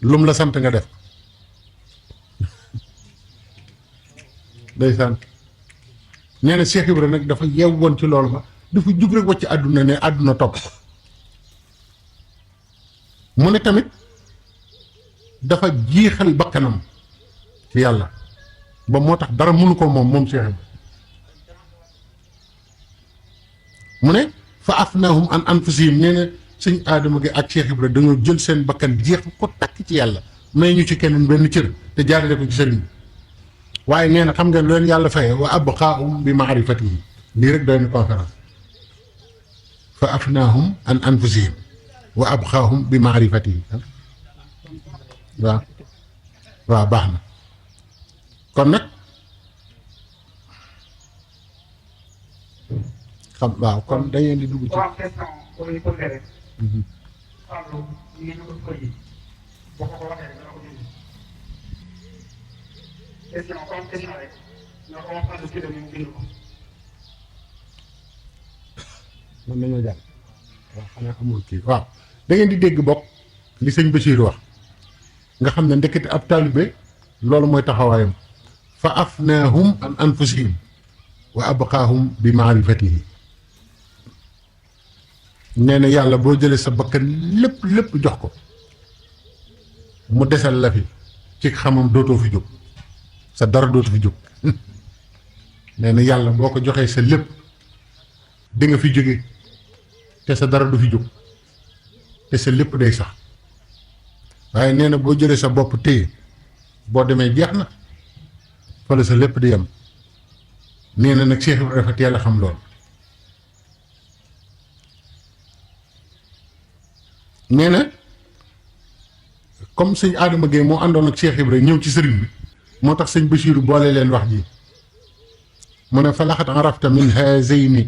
lu mu la sant nga def ndeysaan nee na Cheikh Ibra nag dafa yeew woon ci loolu ba dafa jug rek wacc àdduna ne àdduna topp ko mu ne tamit dafa jiixal bakkanam ci yàlla ba moo tax dara mënu ko moom Cheikh Ibra mu ne fa afnaahum an anfusihim nee na sëñ Adama gi ak Cheikh Ibra dañoo jël seen bakkan jeex ko takk ci yàlla may ñu ci keneen benn cër te jaarale ko ci sëriñ bi waaye nee na xam ngeen lu leen yàlla faye wa abqaahum bi maarifatihi lii rek doy na conférence fa afnaahum an anfusihim wa abqaahum bi maarifatihi waaw baax na kon nag xam waaw kon dañeen di dugg ci mën nañoo jàll waaw xanaa amul kii waaw da ngeen di dégg bokk li sëñ Bassirou wax nga xam ne ndekete ab taalibe loolu mooy taxawaayam fa afnaahum an anfusihim wa abqaahum bi maarifatihi nee na yàlla boo jëlee sa bakkan lépp jox ko mu desal la fi ci xamam dootoo fi jóg sa dara dootu fi jóg nee na yàlla boo ko joxee sa lépp di nga fi jóge te sa dara du fi jóg te sa lépp day sax waaye nee na boo jëlee sa bopp téye boo demee jeex na fa la sa lépp di yem nee na nag Cheikh Ibra dafa teel a xam lool nee na comme sëñ Adama Guèye moo àndoon ak Cheikh Ibra ñëw ci sëriñ bi moo tax sëñ Bassirou boole leen wax ji mu ne fa laxat arafta min hazayni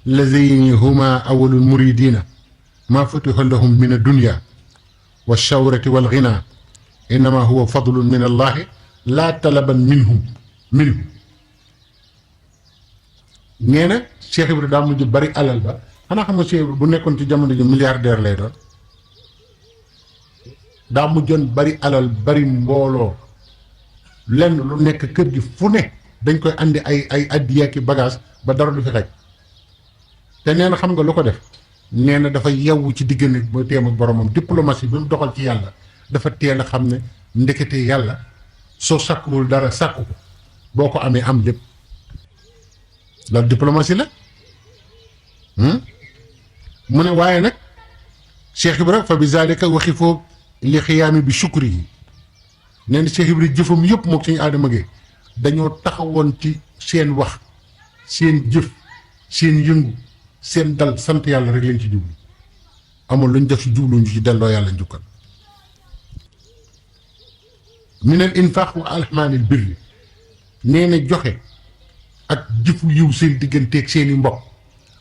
lazayni huma awalul muridina ma futiha lahum min addunya wa shawrati wal ghina innama huwa fadlun min allahi laa talaban minhu nee na Cheikh Ibra daa mujj bari alal ba xanaa xam nga Cheikh Ibra bu nekkoon ci jamono ji milliardaire lay doon daa mujjoon bari alal bari mbooloo lenn lu nekk kër gi fu ne dañ koy andi ay addiya ki bagage ba dara du fi xaj te nee na xam nga lu ko def nee na dafa yewwu ci diggante ba teem ak boromam diplomatie bi mu doxal ci yàlla dafa teel a xam ne ndekete yàlla soo sàkkuwul dara sàkku ko boo ko amee am lépp loolu diplomatie la mu ne waaye nag Cheikh Ibra fa bi zalika waxi foo li xiyaami bi sukri yi nee na Cheikh Ibra jëfam yëpp mook suñu Adama Guèye dañoo taxawoon ci seen wax seen jëf seen yëngu seen dal sant yàlla rek lañ ci jublu amul luñ def ci jubluñ ci delloo yàlla njukkal minal infaq wa alxmaanil birri nee na joxe ak jëfu yiw seen digganteeg seeni mbokk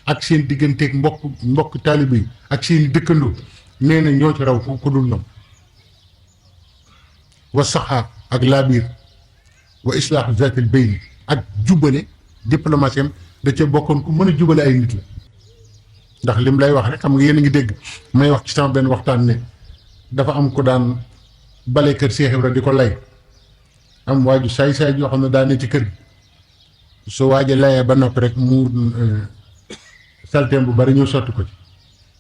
ak seen digganteeg mbokk taalibe yi ak seeni dëkkandoo nee na ñoo ci raw ku dul ñoom wa saxaa ak laabiir wa islaahu zaatil bayni ak jubale diplomatie am da ca bokkoon ku mën a jubale ay nit la ndax lim lay wax rek xam nga yéen a ngi dégg may wax ci sama benn waxtaan ne dafa am ko daan bale kër Cheikh Ibra di ko lay am waaju saay-saay yoo xam ne daa ne ci kër gi su waaje layee ba noppi rek mu salteem bu bari ñëw sotti ko ci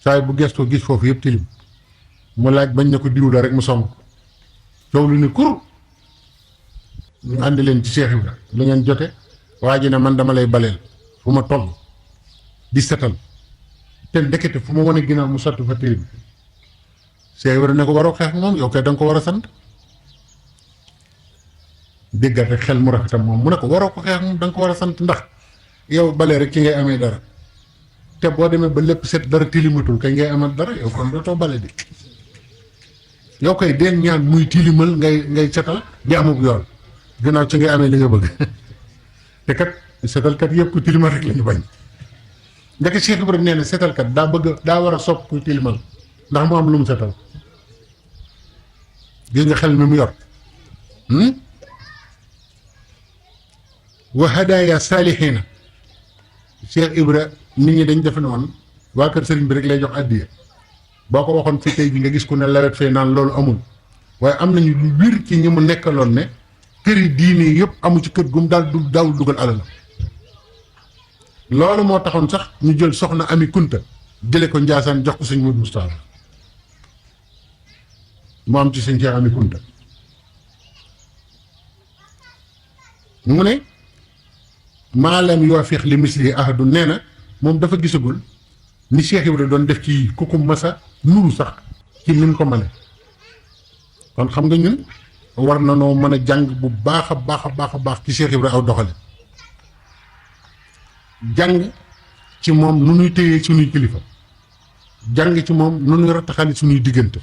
saay bu gestoo gis foofu yëpp tilim mu laaj bañ ne ko diw la rek mu song coow lu ne kur ñu àndi leen ci Cheikh Ibra lu ngeen jote waa ji ne man dama lay baleel fu ma toll di setal te ndekete fu ma wane ginnaaw mu sotti fa tilim Cheikh Ibra ne ko waroo xeex moom yow kay da nga ko war a sant déggal rek xel mu rafetam moom mu ne ko waroo ko xeex moom da nga ko war a sant ndax yow bale rek ci ngay amee dara te boo demee ba lépp set dara tilimatul kay ngay amal dara yow kon dootoo bale di yow koy deen ñaan muy tilimal ngay setal di amub yool ginnaaw ci ngay amee li nga bëgg te kat setalkat yëpp ku tilimal rek la ñu bañ ndeke Cheikh Ibrahima nee na setalkat daa war a sopp kuy tilimal ndax mu am lu mu setal gis nga xel mi mu yor wa hadaaya saalihiina Cheikh Ibra nit ñi dañ defe ne woon waa kër sëriñ bi rek lay jox addiya boo ko waxoon fi tey ji nga gis ku ne lawet fee naan loolu amul waaye am nañu lu wir ci ñi mu nekkaloon ne këri diine yëpp amu ci kër gum daal daawul dugal alal loolu moo taxoon sax ñu jël soxna Ami Kunta jële ko Njaasaan jox ko sëñ Modou Moustapha mu am ci sëñ Cheikh Ami Kunta mu ne maalam yoo feex li misli ahadu nee na moom dafa gisagul ni Cheikh Ibra doon def ci kuku masa nuru sax ci ni mu ko mane kon xam nga ñun war na noo mën a jàng bu baax a baax a baax a baax ci Cheikh Ibra aw doxale jàng ci moom nu ñuy téyee suñuy kilifa jàng ci moom nu ñuy rattaxali suñuy diggante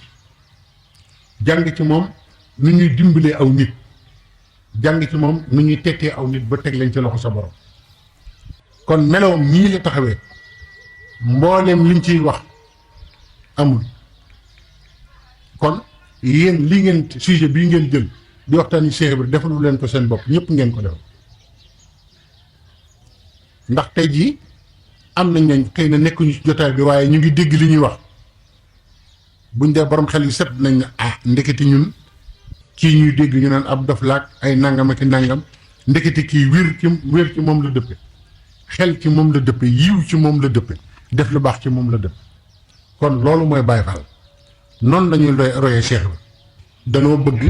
jàng ci moom nu ñuy dimbalee aw nit jàng ci moom nu ñuy tettee aw nit ba teg leen ci loxo sa borom kon meloom ñii la taxawee mbooleem liñ ciy wax amul kon yéen lii ngeen sujet bii ngeen jël di waxtaani Cheikh Ibra defalu leen ko seen bopp ñëpp ngeen ko def ndax tey jii am nañ nañ xëy na nekkuñu ci jotaay bi waaye ñu ngi dégg li ñuy wax buñ dee borom xel yu set nañ ne ndeketi ñun kii ñuy dégg ñu naan ab dof laak ay nangam ak i nangam ndeketi kii wér ci moom la dëppe xel ci moom la dëppe yiw ci moom la dëppe def lu baax ci moom la dëppe kon loolu mooy Baay Faal noonu lañuy royee Cheikh Ibra danoo bëgg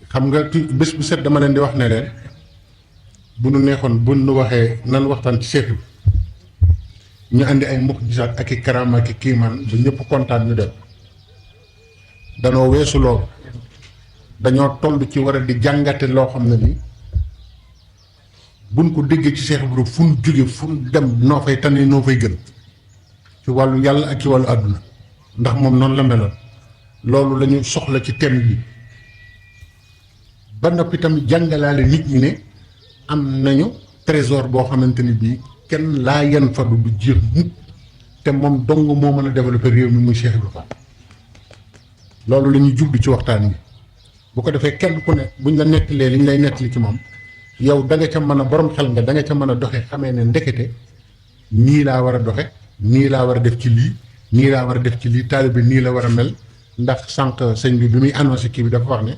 xam nga ci bés bu set dama leen di wax ne leen bu nu neexoon bu nu waxee nan waxtaan ci Cheikh Ibra ñu andi ay muxjisaat ak i karaama ak i kiimaan bu ñëpp kontaan ñu dem danoo weesu loolu dañoo toll ci war a di jàngate loo xam ne ni buñ ko déggee ci Cheikh Ibra fu nu jóge fu nu dem noo fay tane noo fay gën ci wàllu yàlla ak ci wàllu àdduna ndax moom noonu la meloon loolu lañu soxla ci thème bi ba noppi tamit jàngalaale nit ñi ne am nañu trésor boo xamante ni bii kenn laa yan fadu du jeex mukk te moom dong moo mën a développer réew mi muy Cheikh Ibra Fall loolu la ñuy jublu ci waxtaan bi bu ko defee kenn ku ne buñ la nettalee li ñu lay nettali ci moom yow da nga ca mën a borom xel nga da nga ca mën a doxe xamee ne ndekete nii laa war a doxe nii laa war a def ci lii nii laa war a def ci lii taalibe nii la war a mel ndax sànq sëñ bi muy annoncé kii bi dafa wax ne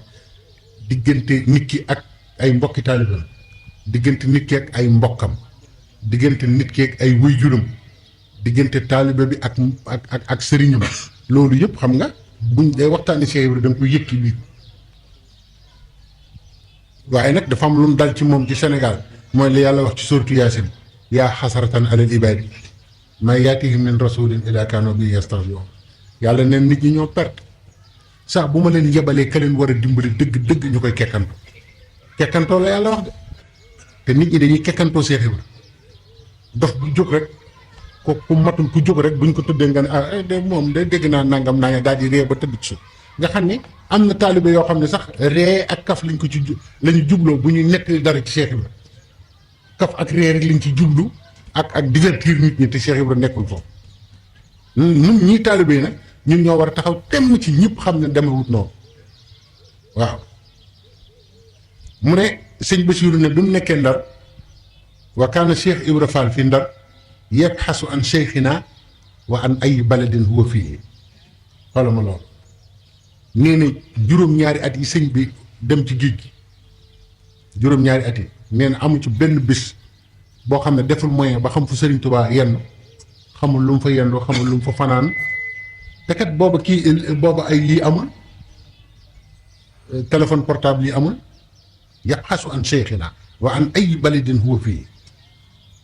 diggante nit ki ak ay mbokki taalibe diggante nit ki ak ay mbokkam diggante nit ki ak ay waajuram diggante taalibe bi ak sëriñam loolu yëpp xam nga buñ day waxtaani Cheikh Ibra da nga koy yëg ci biir waaye nag dafa am lu mu dal ci moom ci Sénégal mooy li yàlla wax ci suuratu Yaasin yaa xasaratan alal ibaadi maa yaatihim min rasulin illaa kaanu bihi yastahzi'uun yàlla neen nit ñi ñoo perte saa bu ma leen yebalee ka leen war a dimbali dëgg ñu koy kekkantoo la yàlla wax de te nit ñi dañuy kekkantoo Cheikh Ibra dof bu jóg rek ku matul ku jóg rek buñ ko tuddee nga ne de moom de dégg naa nangam naa daal di ree ba tëdd ci suuf nga xam ni am na taalibe yoo xam ne sax ree ak kaf lañ ko ci lañu jubloo bu ñuy nettali dara ci Cheikh Ibra kaf ak ree rek lañ ci jublu ak divertir nit ñi te Cheikh Ibra nekkul foofu ñun ñii taalibe yi nag ñun ñoo war a taxaw temm ci ñëpp xam ne demewut noonu waaw mu ne sëñ Basiiru ne bi mu nekkee Ndar wa kaana Cheikh Ibra Fall fi Ndar yabxasu an cheikhina wa an ay baladin huwa fii xoola ma loolu nee na juróom-ñaari at yi sëñ bi dem ci géej gi juróom-ñaari at yi nee na amu ci benn bés boo xam ne deful moyen ba xam fu Sëriñ Tuubaa yenn xamul lu mu fa yendoo xamul lu mu fa fanaan te kat booba booba ay lii amul téléphone portable yi amul yabxasu an cheikhina wa an ay baladin huwa fii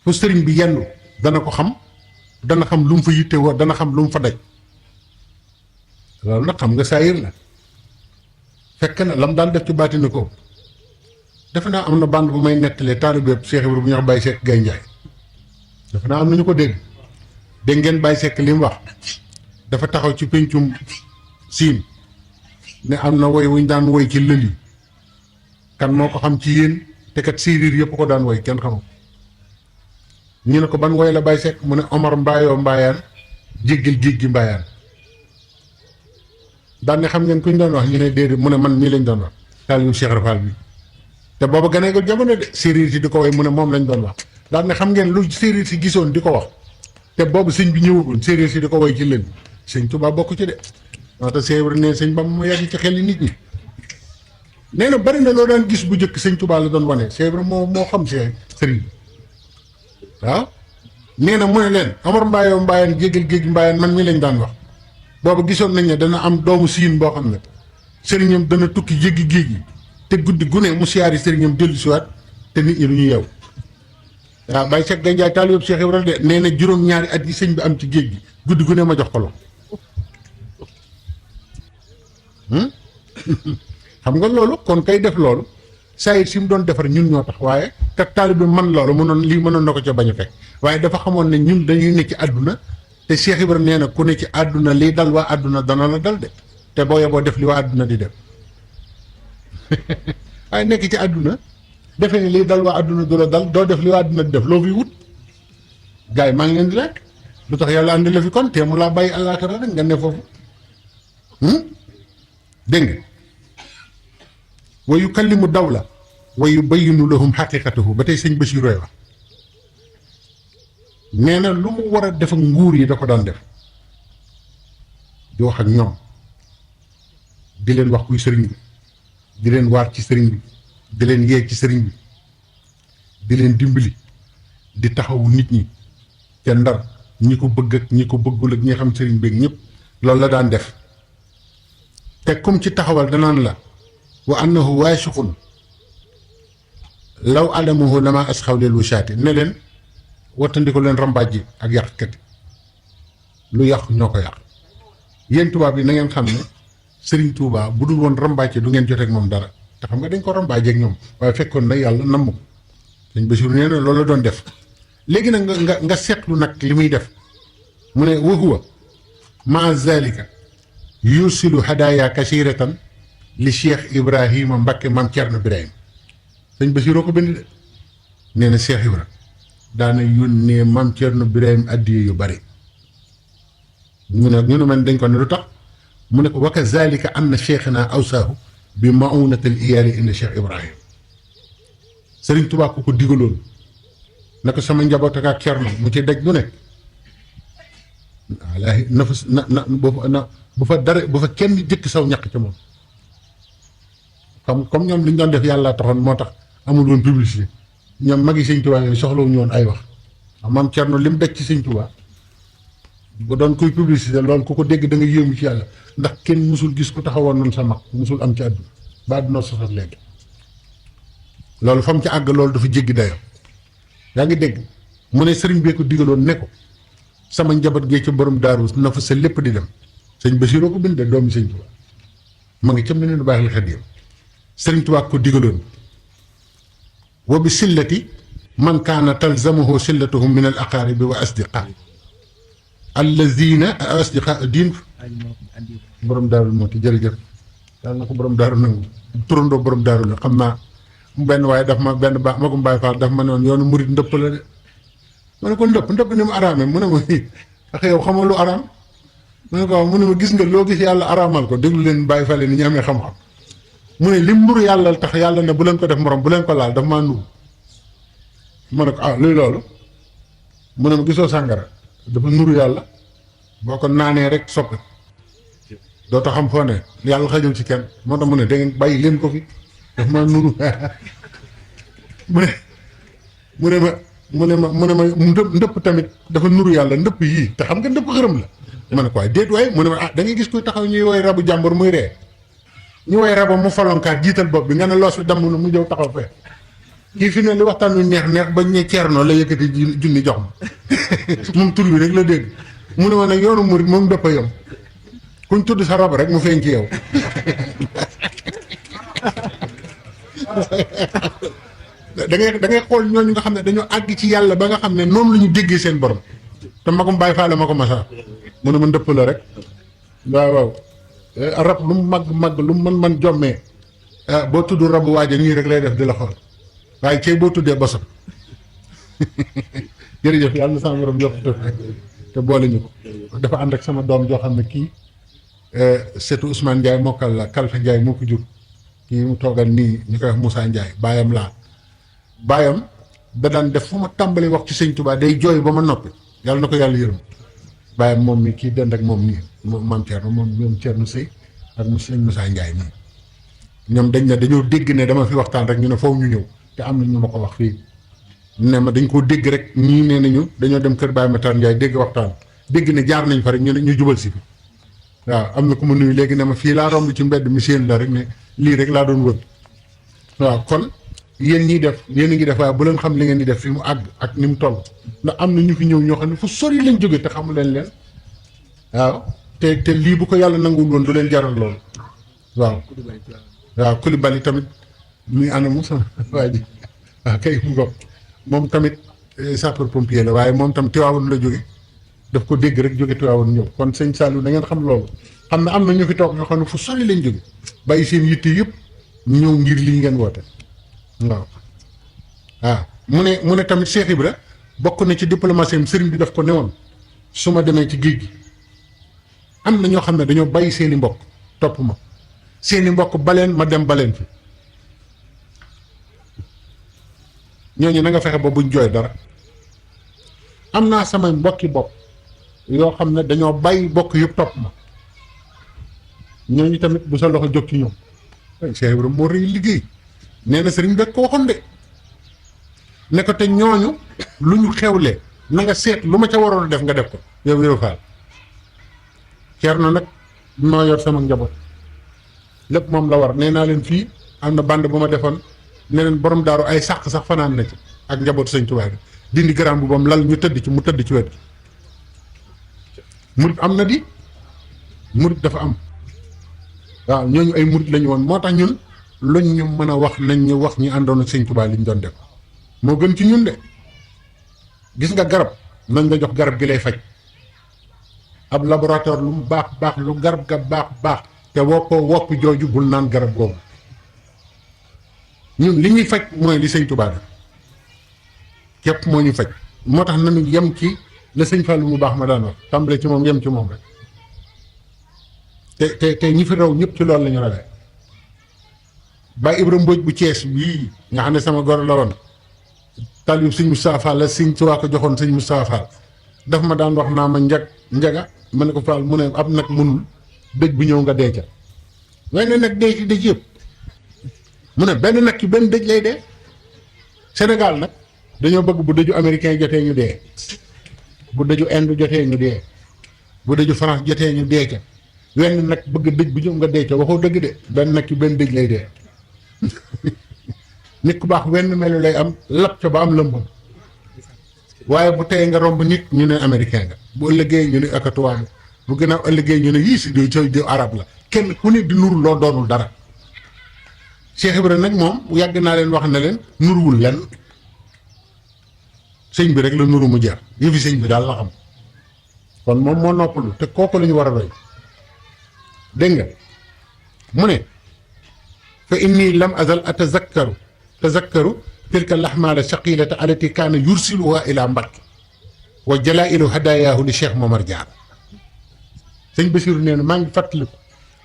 fu sëriñ bi yendu dana ko xam dana xam lu mu fa yitte woo dana xam lu mu fa daj loolu nag xam nga saayir la fekk na lam daan def ci baatine ko defe naa am na bande bu may nettalee taalibe Cheikh Ibrahima bu ñuy wax Baye Seck Gaye Ndiaye defe naa am na ñu ko dégg ngeen Baye Seck li mu wax dafa taxaw ci péncum siin ne am na woy wuñ daan woy ci lël yi kan moo ko xam ci yéen te kat séeréer yëpp ko daan woy kenn xamul ñu ne ko ban woy la Baye Seck mu ne Omar mbaayoo mbaayaan jéggal géej gi mbaayaan daan ne xam ngeen kuñ doon wax ñu ne déedéet mu ne man mii lañ doon wax taalibu Cheikh Rafal bi te booba ganee ko jamono de séeréer si di ko woy mu ne moom lañ doon wax daan ne xam ngeen lu séeréer si gisoon di ko wax te boobu sëñ bi ñëwagul séeréer si di ko woy ci lën bi sëñ Tuubaa bokk ci de moo tax séeréer ne sëñ Bamba mu yàgg ci xel yi nit ñi nee na bari na loo daan gis bu njëkk sëñ Tuubaa la doon wane séeréer moo xam sëriñ bi waaw nee na mu ne leen Omar mbaayoo mbaayaan jéggal géej mbaayaan man mii lañ daan wax boobu gisoon nañ ne dana am doomu siin boo xam ne sëriñam dana tukki jéggi géej gi te guddi gu ne mu siyaari sëriñam dellu siwaat te nit ñi du ñu yeew waaw Baye Seck Gaye Ndiaye taalibe Cheikh Ibrahima de nee na juróom-ñaari at yi sëñ bi am ci géej gi guddi gu ne ma jox ko lo xam nga loolu kon kay def loolu sayit si mu doon defar ñun ñoo tax waaye te taalibe bi man loolu mënoon na ko ca bañ a fekk waaye dafa xamoon ne ñun dañuy ne ci àdduna te Cheikh Ibrahima nee na ku ne ci àdduna lii dal waa àdduna dana la dal de te boo yeboo def li waa àdduna di def waaye nekk ci àdduna defe ne lii dal waa àdduna du la dal doo def li waa àdduna di def loo fi wut gars yi maa ngi leen di laaj lu tax yàlla andi la fi kon te mu laa bàyyi àllaaxira rek nga ne foofu dégg nga wa yukallimu dawla wa yubayyinu lahum xaqiqatahu ba tey sëñ Basiru roy wax nee na lu mu war a def ak nguur yi da ko daan def di wax ak ñoom di leen wax kuy sëriñ bi di leen waar ci sëriñ bi di leen yee ci sëriñ bi di leen dimbali di taxawu nit ñi ca Ndar ñi ko bëgg ak ñi ko bëggul ak ñi xam sëriñ bi ak ñëpp loolu la daan def te comme ci taxawal danaan la wa annahu waasiqun law adamahu lama asxaw leel wusaati ne leen wattandiko leen rambaaj yi ak yàqkat lu yàq ñoo ko yàq yéen tubaab yi na ngeen xam ne sëriñ Tuubaa bu dul woon rambaaj du ngeen joteeg moom dara te xam nga dañ ko rambaajeeg ñoom waaye fekkoon na yàlla namm ko sëñ Basiru nee na loolu la doon def léegi nag nga seetlu nag li muy def mu ne wa huwa maa zalika yursilu hadaaya kasiratan li Cheikh Ibrahima Mbakke maam Cerno Birahim sëñ Basiru ko bind de nee na Cheikh Ibra daana yónnee maam Cerno Birahim addiye yu bari ñu ne man dañ ko ne lu tax mu ne ko wa kazalika anna cheikhana awsaahu bi maunatal iyaali inda Cheikh Ibrahim Sëriñ Tuubaa ko digaloon na ko sama njaboot ak Cerno mu ci daj lu ne wallaahi bu fa dara bu fa kenn jëkk saw ñàkk ca moom comme ñoom li ñu doon def yàlla taxoon moo tax amul woon publicité ñoom magi sëñ Tuubaa yooyu soxlawuñu woon ay wax maam Cerno li mu daj ci sëñ Tuubaa bu doon kuy publicité loolu ku ko dégg da nga yéemu ci yàlla ndax kenn musul gis ku taxawoon noonu sa mag musul am ci àdduna ba àdduna sosat léegi loolu fa mu ci àgg loolu dafa jéggi dayo yaa ngi dégg mu ne sëriñ bee ko digaloon ne ko sama njaboot gee ca borom daaru na fa sa lépp di dem sëñ Basiru ko bind doomi sëñ Tuubaa ma ngi ca mel ne baax la xet yow sëriñ Tuubaa ko digaloon wa bi sillati man kaana talzamuhu sillatuhum min al aqaaribi wa asdiqa allazina asdiqa diin borom daarul moo ti jërëjëf yàlla na ko borom daaru nangu turandoo borom daaru la xam naa benn waaye daf ma benn baax magum Baay Faal daf ma ne woon yoonu murit ndëpp la de ma ne ko ndëpp ni mu araamee mu ne ma ak yow xamoo lu araam ma ne ko waaw mu ne ma gis nga loo gis yàlla araamal ko déglu leen bàyyi fale ni ñu amee xam-xam mu ne lim nuru yàlla tax yàlla ne bu leen ko def morom bu leen ko laal daf maa nuru ma ne ko ah luy loolu mu ne ma gisoo sàngara dafa nuru yàlla boo ko naanee rek soppi doo tax xam foo ne yàlla xajul ci kenn moo tax mu ne da ngeen bàyyi leen ko fi daf maa nuru mu ne ma ndëpp tamit dafa nuru yàlla ndëpp yii te xam nga ndëpp xërëm la ma ne ko waaye déet waaye mu ne ma ah da ngay gis kuy taxaw ñuy woy rabu jàmbur muy ree ñu woy raba mu falonkaat jiital bopp bi nga ne loos bi damm na mu jëw taxaw fee kii fi ne li waxtaan wi neex bañ ne ceerno la yëkkati junni jox ma moom tur bi rek la dégg mu ne ma nag yoonu murit moom dëpp a yom kuñ tudd sa rab rek mu feeñ ci yow da ngay xool ñooñu nga xam ne dañoo àgg ci yàlla ba nga xam ne noonu la ñu déggee seen borom te magum bàyyi faale ma ko masa mu ne ma ndëpp la rek waaw rab lu mu màgg lu mu mën jommee boo tudd rabu waaja nii rek lay def di la xool waaye cey boo tuddee bosam jërëjëf yàlla na sama borom yokk te boole ñu ko dafa ànd ak sama doom joo xam ne kii setu Ousmane Ndiaye mokkal la Kalfa Ndiaye moo ko jur kii mu toogal nii ñu koy wax Moussa Ndiaye baayam laa baayam da daan def fu ma tàmbali wax ci sëñ Touba day jooy ba ma noppi yàlla na ko yàlla yërëm baayam moom mi kii dend ak moom nii maam Thierno moom ñoom Thierno Sey ak sëñ Moussa Ndiaye nii ñoom dañ ne dañoo dégg ne dama fi waxtaan rek ñu ne foofu ñu ñëw te am na ñu ma ko wax fii ne ma dañ koo dégg rek ñii nee nañu dañoo dem kër Baye Matar Ndiaye dégg waxtaan dégg ne jaar nañ fa rek ñu ne ñu jubal si fi waaw am na ku ma nuyu léegi ne ma fii laa romb ci mbedd mi seen la rek ne lii rek laa doon wër waaw kon yéen ñiy def yéen a ngi def waaye bu leen xam li ngeen di def fi mu àgg ak ni mu toll ndax am na ñu fi ñëw ñoo xam ne fu sori lañ jóge te xamu leen waaw te lii bu ko yàlla nanguwul woon du leen jaral loolu waaw Coulibaly tamit muy anamu sama waa ji waaw kay mu ngoog moom tamit sapeur pompier la waaye moom tam Tiwaawoon la jóge daf ko dégg rek jóge Tiwaawoon ñëw kon sëñ Saliou da ngeen xam loolu xam ne am na ñu fi toog ñoo xam ne fu sori lañ jóge bàyyi seen yitte yëpp ñëw ngir lii ngeen woote waaw mu ne tamit Cheikh Ibra bokk na ci diplomatie am sëriñ bi daf ko newoon su ma demee ci géej gi am na ñoo xam ne dañoo bàyyi seeni mbokk topp ma seeni mbokk baleen ma dem baleen fi ñooñu na nga fexe ba buñ jooy dara am naa samay mbokki bopp yoo xam ne dañoo bàyyi bokk yëpp topp ma ñooñu tamit bu sa loxo jóg ci ñoom ay Cheikh Ibrahima moo rëy liggéey nee na sëriñ bekk ko waxoon de ne ko te ñooñu lu ñu xewle na nga seet lu ma ca waroon a def nga def ko yow Faal Ceerno nag moo yor sama njaboot lépp moom la war nee naa leen fii am na bande bu ma defoon ne leen borom daaru ay sàq sax fanaan na ci ak njabootu sëñ Tuubaa bi dindi garam bu bam lal ñu tëdd ci mu tëdd ci wet gi murit am na di murit dafa am waaw ñooñu ay murit lañu woon moo tax ñun luñ ñu mën a wax nañ ñu wax ñi àndoon ak sëñ Tuubaa li ñu doon def moo gën ci ñun de gis nga garab nañ la jox garab gi lay faj ab laboratoire lu mu baax lu garab ga baax te wopp jooju bul naan garab googu ñun li ñuy faj mooy li sëñ Tuubaa def képp moo ñu faj moo tax nañu yem ci la sëñ Fallu mu baax ma daan wax tàmbale ci moom yem ci moom rek te ñi fi raw ñëpp ci loolu la ñu rawee Baay Ibra Mbóoj bu Cees bii nga xam ne sama goro la woon talib sëñ Moustapha Fall la sëñ Tuubaa ko joxoon sëñ Moustapha Fall daf ma daan wax naa ma njaga ma ne ko Fall mu ne ab nag mënul dëj bu ñëw nga dee ca waaye nag dee ci dëj yëpp mu ne benn nag ci benn dëj lay dee Sénégal nag dañoo bëgg bu dëju américain jotee ñu dee bu dëju Inde jotee ñu dee bu dëju France jotee ñu dee ca wenn nag bëgg dëj bu ñëw nga dee ca waxoo dëgg de benn nag ci benn dëj lay dee nit ku baax wenn melu lay am lap ca ba am lëmbam waaye bu tey nga romb nit ñu ne américain nga bu ëllëgee ñu ne akatuwaan bu gënaaw ëllëgee ñu ne yii si di arab la kenn ku ne di nuru loo doonul dara Cheikh Ibrahima nag moom yàgg naa leen wax ne leen nuruwul lenn sëñ bi rek la nuru mu jeex yëfi sëñ bi daal la xam kon moom moo noppalu te kooku la ñu war a roy dégg nga mu ne fa inni lam azal tazakkaru tilka lahmaala shaqilata alati kaana yursiluha ila Mbàkke wa jalailu hadayaahu li Cheikh Momar Diarra sëñ Basiru nee na maa ngi fàttaliku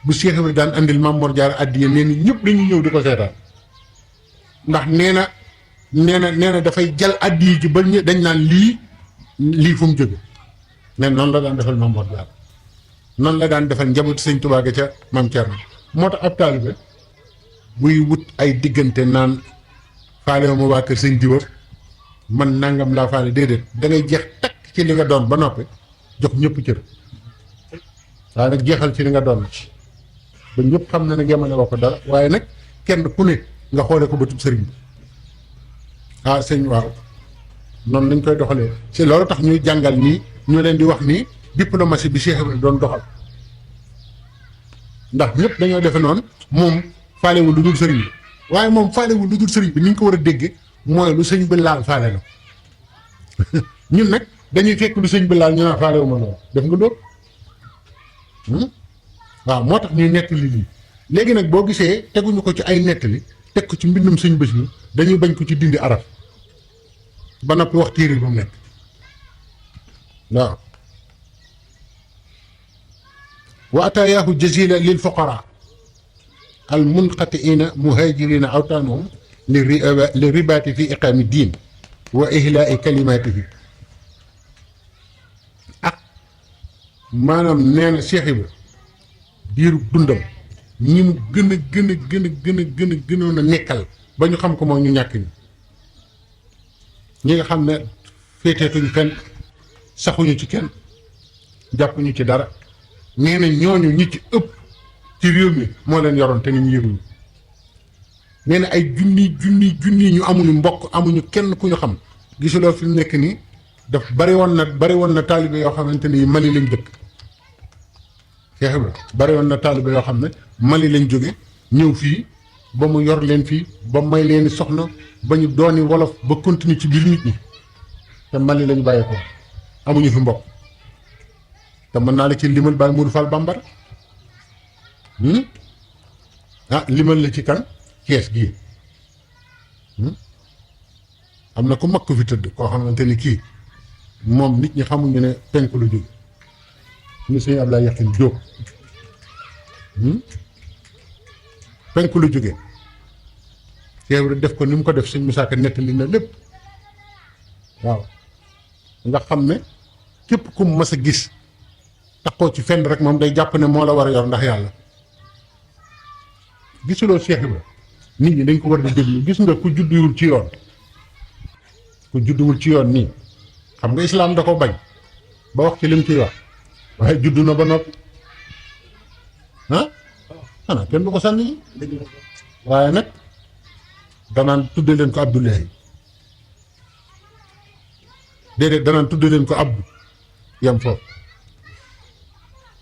bu Cheikh Ibrahima daan andil Maam Mor Jaara addiya nee na ñëpp dañuy ñëw di ko seetaan ndax nee na dafay jël addiya ji ba dañ naan lii fu mu jóge nee noonu la daan defal Maam Mor Jaara noonu la daan defal njabootu sëñ Tuubaa ga ca Maam Cerno moo tax ab taalibe buy wut ay diggante naan faale ma waa kër sëñ diwa man nangam laa faale déedéet da ngay jeex takk ci li nga doon ba noppi jox ñëpp cër waaye nag jeexal ci li nga doon ba ñëpp xam na ne yemale woo ko dara waaye nag kenn ku ne nga xoole ko bëtub sëriñ bi ah sëñ waaw noonu lañ koy doxalee si loolu tax ñuy jàngal nii ñu leen di wax nii diplomatie bi Cheikh Ibrahima doon doxal ndax ñëpp dañoo defe noonu moom faalewul lu dul sëriñ bi waaye moom faalewul lu dul sëriñ bi ni ñu ko war a dégge mooy lu sëñ bi laal faale na ñun nag dañuy fekk lu sëñ bi laal ñu naan faalewu ma loolu def nga loolu waaw moo tax ñuy nettali lii léegi nag boo gisee teguñu ko ci ay nettali teg ko ci mbindum sëñ bés mi dañuy bañ ko ci dindi araf ba noppi wax téere ba mu nekk waaw wa atayaahu jazila lil fuqara al munqatiina muhajirina awtaanahum li ribaati fi iqaami diin wa ihlaai kalimaatihi ak maanaam nee na Cheikh Ibra diiru dundam ñi mu gënoon a nekkal ba ñu xam ko moo ñu ñàkk ñi nga xam ne féeteetuñ fenn saxuñu ci kenn jàppuñu ci dara nee na ñooñu ñi ci ëpp ci réew mi moo leen yoroon te ni ñu yëguñu nee na ay junni ñu amuñu mbokk amuñu kenn ku ñu xam gisuloo fi mu nekk nii daf bari woon na taalibe yoo xamante ni Mali lañ dëkk Cheikh Ibra bari woon na taalibe yoo xam ne Mali lañ jóge ñëw fii ba mu yor leen fii ba may leen soxna ba ñu dooni wolof ba continuer ci biir nit ñi te Mali lañ bàyyi ko amuñu fi mbokk te mën naa la ci limal Baye Modou Fall Bambara limal la ci kan Cees gii am na ku mag ko fi tëdd koo xamante ni kii moom nit ñi xamuñu ne penku lu jóge ñu sëñ Ablaye Yaxin Jóob penku lu jóge Cheikh def ko ni mu ko def sëñ Musaa Ka nettali na lépp waaw nga xam ne képp ku mu mas a gis taxoo ci fenn rek moom day jàpp ne moo la war a yor ndax yàlla gisuloo Cheikh Ibra nit ñi dañ ko war di déglu gis nga ku judduwul ci yoon nii xam nga islaam da ko bañ ba wax ci lim ciy wax waaye juddu na ba noppi xanaa kenn du ko sànni waaye nag danaan tudde leen ko Abdullahi déedéet danaan tudde leen ko Abdu yam foofu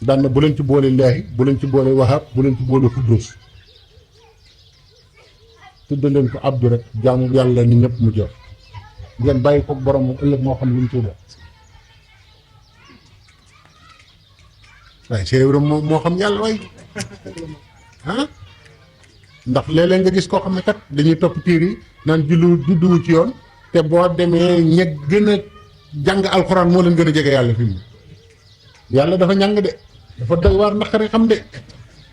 daan na bu leen ci boole Laahi bu leen ci boole Wahab bu leen ci boole Kuddus tudde leen ko Abdu rek jaamu yàlla ni ñëpp mu jox ngeen bàyyi ko borom moom ëllëg moo xam lu mu ciy def waaye Cheikh Ibrahima moo xam yàlla waay ndax léeg-léeg nga gis koo xam ne kat dañuy topp tiir yi naan judduwu ci yoon te boo demee ña gën a jàng alxuraan moo leen gën a jege yàlla fi mu yàlla dafa ñàng de dafa doy waar naqari xam de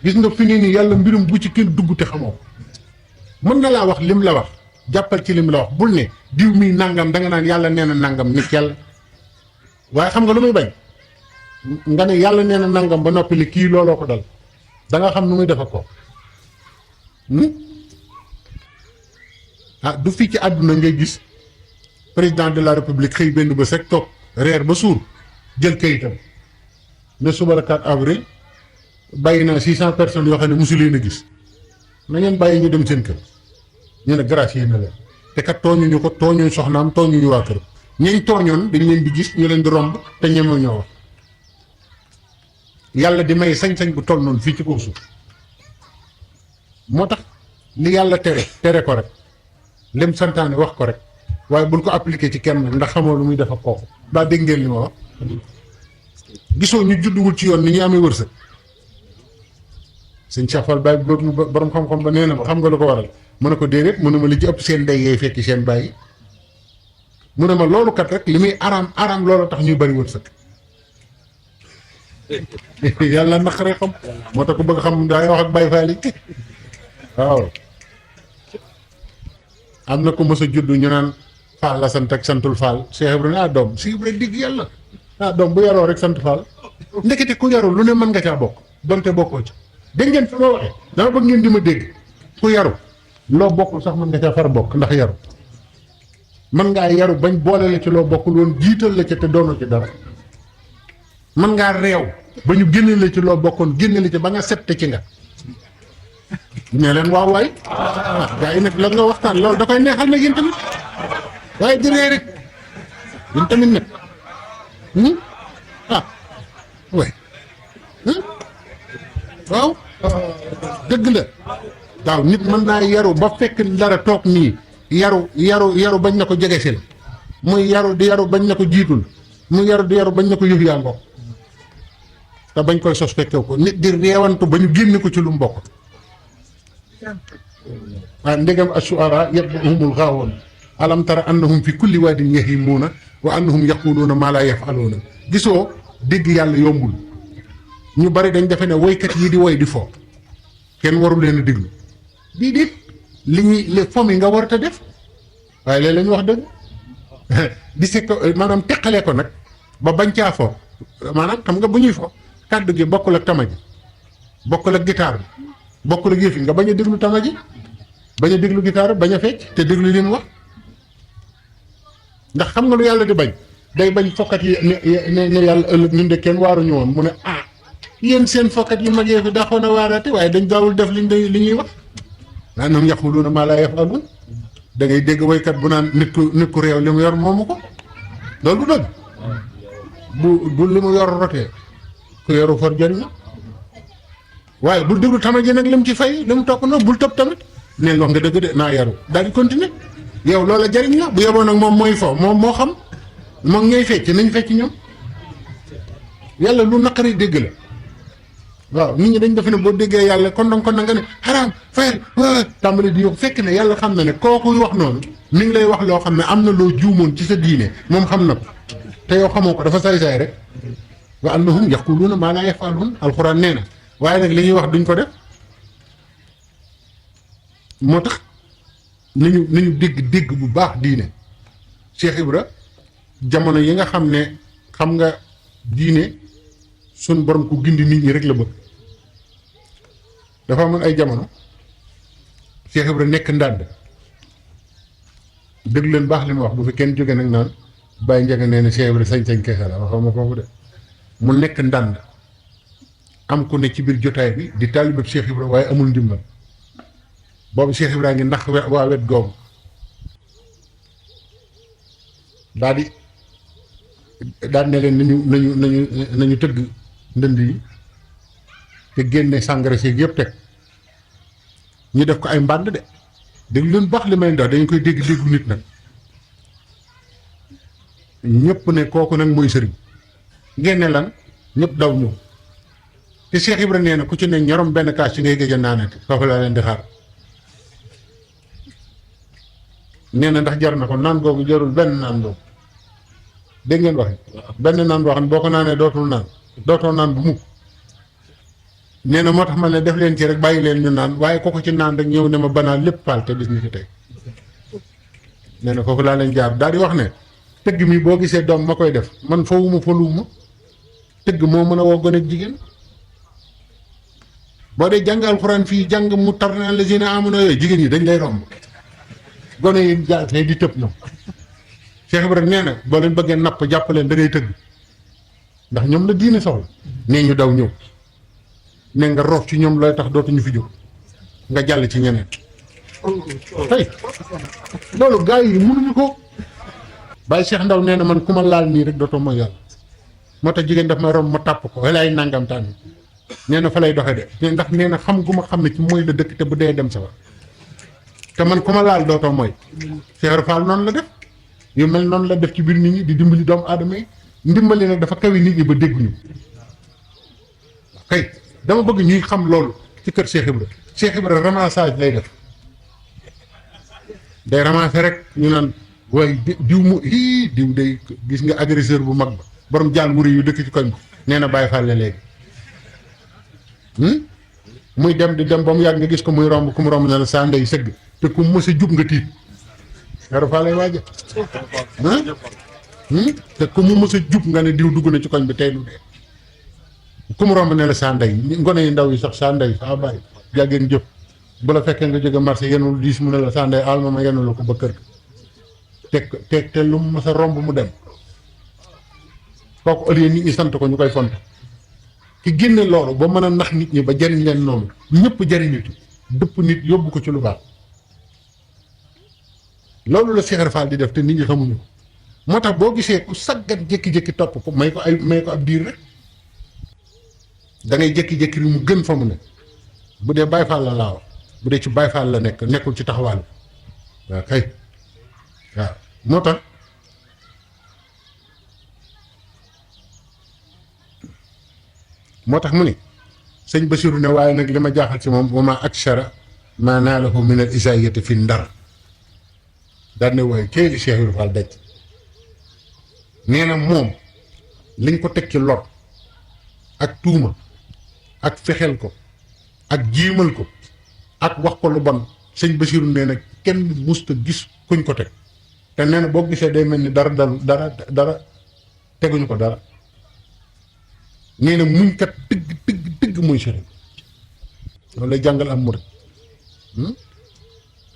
gis nga fi nii yàlla mbirum bu ci kenn dugg te xamoo mën na laa wax lim la wax jàppal ci lim la wax bul ne diw mii nangam danga naan yàlla nee na nangam ni kell waaye xam nga lu muy bañ nga ne yàlla nee na nangam ba noppi li kii looloo ko dal da nga xam nu muy defa ko du fii ci àdduna ngay gis président de la république xëy benn ba sek toog reer ba suur jël kayitam ne suba la 4 avril bàyyi naa 600 personnes yoo xam ne mosu leen a gis na ngeen bàyyi ñu dem seen kër ñu ne gracier na leen te kat tooñuñu ko tooñuñu soxnaam tooñuñu waa kër ñeñ tooñoon dañ leen di gis ñu leen di romb te ñeme ñoo wax yàlla di may sañ-sañ bu toll noonu fii ci kaw suuf moo tax li yàlla tere ko rek lim santaane wax ko rek waaye bul ko appliqué ci kenn ndax xamoo lu muy def ak kooku daa dégg ngeen li ma wax gisoo ñu judduwul ci yoon ni ñu amee wërsëg sëñ Cheikh Fall Baye borom xam-xam ba nee na ma xam nga lu ko waral mu ne ko déedéet mu ne ma li ci ëpp seen ndey yee fekki seen bàyyi mu ne ma loolu kat rek li muy araam loolu tax ñuy bari wërsëg yàlla naqaree xam moo tax ku bëgg xam daay wax ak Baye Fall yi waaw. am na ko mos a judd ñu naan Fall la sant ak santul Fall Cheikh Ibrahima doom si Ibrahima digg yàlla doom bu yaroo rek sant Fall ndekete ku yarul lu ne mën nga caa bokk donte bokkoo ci dégg ngeen fi ma waxee dama bëgg ngeen di ma dégg ku yaru loo bokkul sax mën nga caa far bokk ndax yaru mën ngaa yaru bañ boole la ci loo bokkul woon jiital la ci te doonoo ci dara mën ngaa réew ba ñu génne la ci loo bokkoon génne la ci ba nga set ci nga ne leen waaw waay gaa yi nag la nga waxtaan loolu da koy neexal nag yéen tamit waaye di ree rek yéen tamit nag waay waaw dëgg la waaw nit mën naa yaru ba fekk dara toog nii yaru bañ na ko jege si la muy yaru di yaru bañ na ko jiitul muy yaru di yaru bañ na ko yëf yaa mbokk te bañ koy suspecté ko nit di reewantu ba ñu génne ko ci lu mbokk waaw ndegam ashuara yatba'uhumul ghaawuun alam tara annahum fi kulli waadin yahimuuna wa annahum yaquluuna maa laa yafaluuna gisoo dégg yàlla yombul ñu bari dañ defe ne woykat yi di woy di fo kenn warul leen a déglu bii dit li ñuy li fom yi nga war a def waaye léeg la ñu wax dëgg di se ko maanaam teqalee ko nag ba bañ caa fo maanaam xam nga bu ñuy fo kàddu gi bokkul ak tama ji bokkul ak guitare bi bokkul ak yëf yi nga bañ a déglu tama ji bañ a déglu guitare bañ a fecc te déglu li mu wax ndax xam nga lu yàlla di bañ day bañ fokkat yi ne yàlla ëllëg ñun de kenn waaruñu woon mu ne yéen seen fokkat yu mag yee fi daxoon a waaraate waaye dañ daawul def li ñuy wax naa ñoom yaquluuna maa laa yaf'aluun da ngay dégg woykat bu naan nit ku réew li mu yor moomu ko loolu du dëgg bu li mu yor rotee ku yoru for jëriñ waaye bul déglu tama ji nag li mu ci fay li mu topp noonu bul topp tamit neen wax nga dëgg de naa yaru daal di continuer yow loola jëriñ la bu yeboo nag moom mooy fo moom moo xam moom ñooy fecc nañ fecc ñoom yàlla lu naqari dégg la waaw nit ñi dañ defe ne boo déggee yàlla kon na nga ne xaraam fayal tàmbali di yow fekk ne yàlla xam na ne kooku wax noonu mi ngi lay wax loo xam ne am na loo juumoon ci sa diine moom xam na ko te yow xamoo ko dafa saay-saay rek wa annahum yaquluuna maa laa yaf'aluun alxuraan nee na waaye nag li ñuy wax duñ ko def moo tax nañu dégg bu baax diine Cheikh Ibra jamono yi nga xam ne xam nga diine sun borom ku gindi nit ñi rek la bëgg dafa amoon ay jamono Cheikh Ibra nekk ndànd dégg leen baax li mu wax bu fi kenn jóge nag naan bàyyi njëga nee na Cheikh Ibra sañ-sañ kese la waxoo ma foofu de mu nekk ndànd am ku ne ci biir jotaay bi di taalibe Cheikh Ibra waaye amul ndimbal boobu Cheikh Ibra ngi ndax waa wet googu daal ne leen nañu tëgg ndënd yi te génne sàngara si yëpp teg ñu def ko ay mbànd de dégg leen baax li may ndax dañu koy déggu nit nag ñëpp ne kooku nag mooy sëriñ génne lan ñëpp daw ñëw te Cheikh Ibra nee na ku ci ne ñorom benn kaas ci ngay géej a naanati foofu laa leen di xaar nee na ndax jar na ko naan googu jarul benn naan googu dégg ngeen waxe benn naan boo xam ne boo ko naanee dootoo naan bu mukk nee na moo tax ma ne def leen ci rek bàyyi leen ñu naan waaye kooku ci naan rek ñëw ne ma banaa lépp paal te bis ni ci tey nee na foofu laa leen jaar daal di wax ne tëgg mi boo gisee doom ma koy def man fowuma foluwuma tëgg moo mën a woo gone ak jigéen boo dee jàng alxuraan fii jàng mu tar na la seen amono yooyu jigéen ñi dañ lay romb gone yi jaar tey di tëb ñoom Cheikh Ibrahima nee na boo leen bëggee napp jàpp leen da ngay tëgg ndax ñoom la diine soxla nee ñu daw ñëw ne nga roof ci ñoom looy tax dootuñu fi jóg nga jàll ci ñeneen tey loolu gars yi mënuñu ko bàyyi Cheikh Ndaw nee na man ku ma laal nii rek dootoo mooy yàlla moo tax jigéen daf may romb ma tàpp ko wala ay nangam tànn nee na fa lay doxe de ndax nee na xam gu ma xam ne ci mooy la dëkk te bu dee dem sa war te man ku ma laal dootoo mooy Cheikh Fall noonu la def yu mel noonu la def ci biir nit ñi di dimbali doomu aadama yi ndimbali nag dafa kawi nit ñi ba dégguñu kay dama bëgg ñuy xam loolu ci kër Cheikh Ibra ramassage lay def day ramasser rek ñu naan waaye diw mu diw day gis nga agresseur bu mag ba borom jànguru yu dëkk ci koñ bi nee na Baay Faal la léegi muy dem di dem ba mu yàgg nga gis ko muy romb ku mu romb ne la saa ndey sëgg te ku mu mës a jub nga tiit Ibra Faal lay waaja te ku mu mës a jub nga ne diw dugg na ci koñ bi tey lu dee ku mu romb ne la saa ndey ngone yi ndaw yi sax saa ndey saa bàyyi jàggeen jëf bu la fekkee nga jóge marché yenul diis mu ne la saa ndey alma ma yenu la ko ba kër te lu mu mës a romb mu dem kooku ëllëgee nit ñi sant ko ñu koy font ki génne loolu ba mën a nax nit ñi ba jariñ leen noonu ñëpp jariñutu dëpp nit yóbbu ko ci lu baax loolu la Cheikh Ibra Fall di def te nit ñi xamuñu ko moo tax boo gisee ku saggat jékki-jékki topp ko may ko ab diir rek da ngay jékki-jékki mu gën fa mu ne bu dee Baay Faal la laa wax bu dee ci Baay Faal la nekk nekkul ci taxawaal waaw kay waaw moo tax mu ni sëñ Basiru ne waaye nag li ma jaaxal ci moom wa ma akshara ma naalahu min al isaayati fi ndar daan ne waaye kay li Cheikh Ibra Fall daj nee na moom liñ ko teg ci lor ak tuuma ak fexeel ko ak jiimal ko ak wax ko lu bon sëñ Basiru nee na kenn musta gis kuñ ko teg te nee na boo gisee day mel ni dara teguñu ko dara nee na muñ kat dëgg muy sëriñ loolu lay jàngal am murit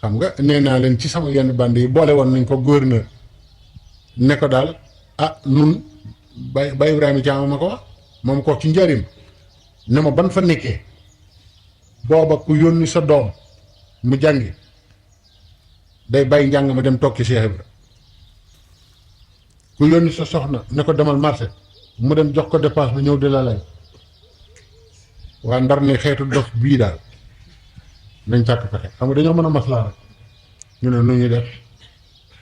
xam nga nee naa leen ci sama yenn band yi boole woon nañ ko gouverneur ne ko daal nun bay Ibrahima Thiam ma ko wax moom ko ci njëriñ ne ma ban fa nekkee booba ku yónni sa doom mu jàngi day bàyyi njàng ma dem toog ci Cheikh Ibra ku yónni sa soxna ne ko demal marché mu dem jox ko dépense ba ñëw di la lay waa Ndar ne xeetu dof bii daal nañ sàkk fexe xam nga dañoo mën a maslaa rek ñu ne nu ñuy def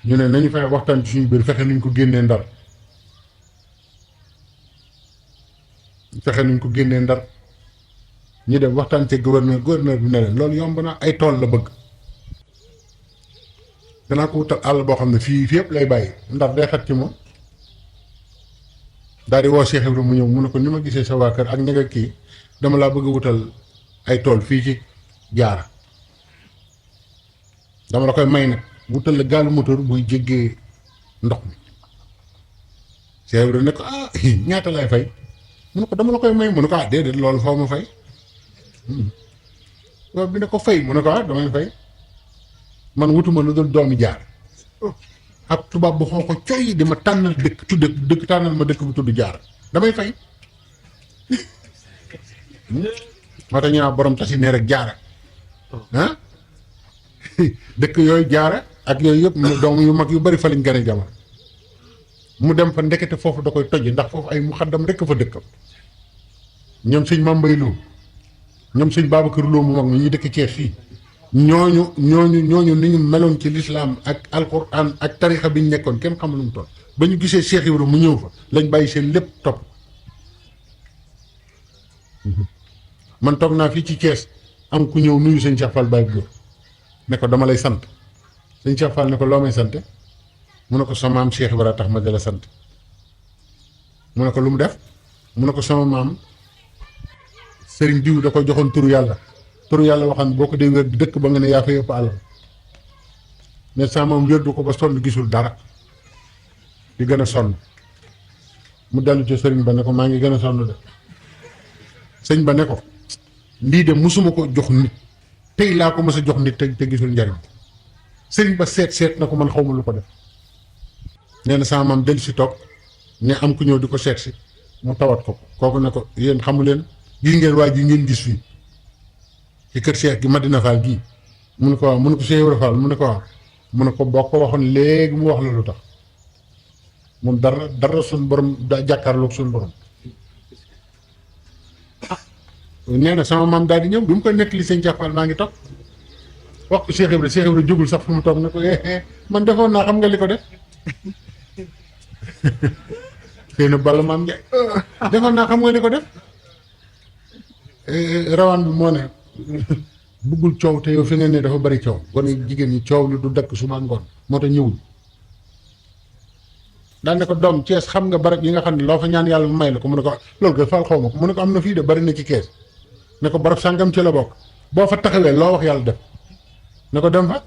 ñu ne nañu fexe waxtaan ci suñu biir fexe nuñ ko génnee Ndar ñu dem waxtaan ci gouverneur bi ne leen loolu yomb na ay tool la bëgg danaa ko wutal àll boo xam ne fii yëpp lay bàyyi Ndar day xat ci moom daal di woo Cheikh Ibrahima mu ñëw mu ne ko ni ma gisee sa waa kër ak ña kii dama laa bëgg a wutal ay tool fii ci Jaara dama la koy may nag wutal la gaalu moteur buy jéggee ndox mi Cheikh Ibrahima ne ko ñaata lay fay mu ne ko dama la koy may mu ne ko déedéet loolu foo ma fay loolu bi ne ko fay mu ne ko damay fay man wutuma lu dul doomi Jaar ab tubaab bu xoo ko coy di ma tànnal dëkk tànnal ma dëkk bu tudd Jaara damay fay moo tax ñu naan borom tasi ne rek Jaara dëkk yooyu Jaara ak yooyu yëpp doom yu mag yu bari fa lañ gën a jamono mu dem fa ndekete foofu da koy toj ndax foofu ay muxaddam rek fa dëkkam ñoom sëñ Mambay Lo ñoom sëñ Babacar Lo mu mag mi ñuy dëkk Cees fii ñooñu ni ñu meloon ci lislaam ak alquran ak tarixa bi ñu nekkoon kenn xamul lu mu toll ba ñu gisee Cheikh Ibrahima mu ñëw fa lañ bàyyi seen lépp topp man toog naa fii ci Thiès am ku ñëw nuyu sëñ Cheikh Fall Baye Góor ne ko dama lay sant sëñ Cheikh Fall ne ko loo may sant mu ne ko sama maam Cheikh Ibrahima tax ma di la sant mu ne ko lu mu def mu ne ko sama maam sëriñ diw da ko joxoon turu yàlla waxam boo ko dee wér dëkk ba nga ne yaa fa yëpp àll mais sama maam wér du ko ba sonn gisul dara di gën a sonn mu dellu ci sëriñ ba ne ko maa ngi gën a sonn de sëñ ba ne ko lii de musuma ko jox nit tey laa ko mës a jox nit te gisul njariñ sëriñ ba seet na ko man xaw ma lu ko def nee na sama maam dellu si toog ne am ku ñëw di ko seet si mu tawat ko kooku ne ko yéen xamu leen gis ngeen waa ji ngeen gis fii ci kër Cheikh gi Madina Fall gii mu ne ko waaw mu ne ko Cheikh Ibra Fall mu ne ko waaw mu ne ko boo ko waxoon léegi mu wax la lu tax moom dara suñ borom da jàkkaarloog suñ borom nee na sama maam daal di ñëw bi mu ko nettali sëñ Cheikh Fall maa ngi toog wax ko Cheikh Ibra jógul sax fu mu toog ne ko man defoon naa xam nga li ko def xëy na bala maam Njaay defoon naa xam nga li ko def rawaan bi moo ne buggul coow te yow fi nga ne dafa bari coow gone jigéen ñi coow li du dakk suba ngoon moo tax ñëwul daan ne ko doom Thiès xam nga barab yi nga xam ne loo fa ñaan yàlla mu may la ko mu ne ko loolu koy faal xaw ma ko mu ne ko am na fii de bari na ci kees ne ko barab sàngam ci la bokk boo fa taxawee loo wax yàlla def ne ko dem fa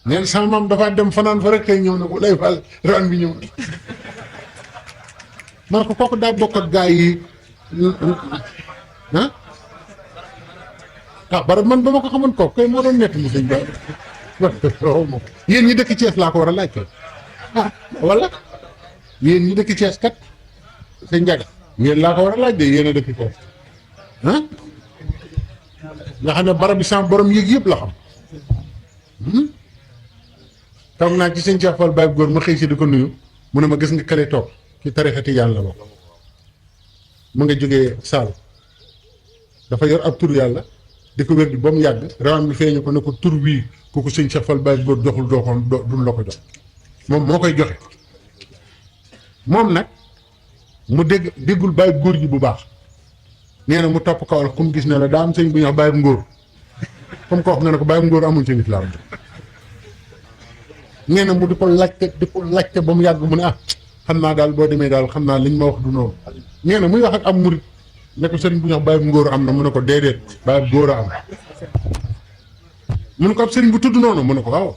neen sama maam dafa dem fanaan fa rek kay ñëw ne ko lay faal ran bi ñëw man ko kooku daa bokk ak gaa yi barab man ba ma ko xamoon kooku kay moo doon nett li sëñ ba yéen ñi dëkk Thiès laa ko war a laaj ko wala yéen ñi dëkk Thiès kat sëñ Njaga yéen laa ko war a laaj de yéen a dëkk Thiès nga xam ne barab bi sama borom yéeg yëpp la xam toog naa ci sëñ Cheikh Fall Baye góor ma xëy si di ko nuyu mu ne ma gis nga kële toog ci tarixa tijaan la bokk mu nga jógee Saal dafa yor ab tur yàlla di ko wér di ba mu yàgg rawaan bi feeñu ko ne ko tur wii ku ko sëñ Cheikh Fall Baye góor joxul dooxoon duñ la ko jox moom moo koy joxe moom nag mu déggul Baye góor gi bu baax nee na mu topp kawal ku mu gis ne la daa am sëñ bu ñuy wax Baye ngóor comme ko wax nga ne ko Baye ngóor amul ci lislaam nee na mu di ko laajte ba mu yàgg mu ne xam naa daal boo demee daal xam naa liñ ma wax du noonu nee na muy wax ak am murit ne ko sëriñ bu ñuy wax Baye ngóor am na mu ne ko déedéet Baye góor a am mu ne ko ab sëriñ bu tudd noonu mu ne ko waaw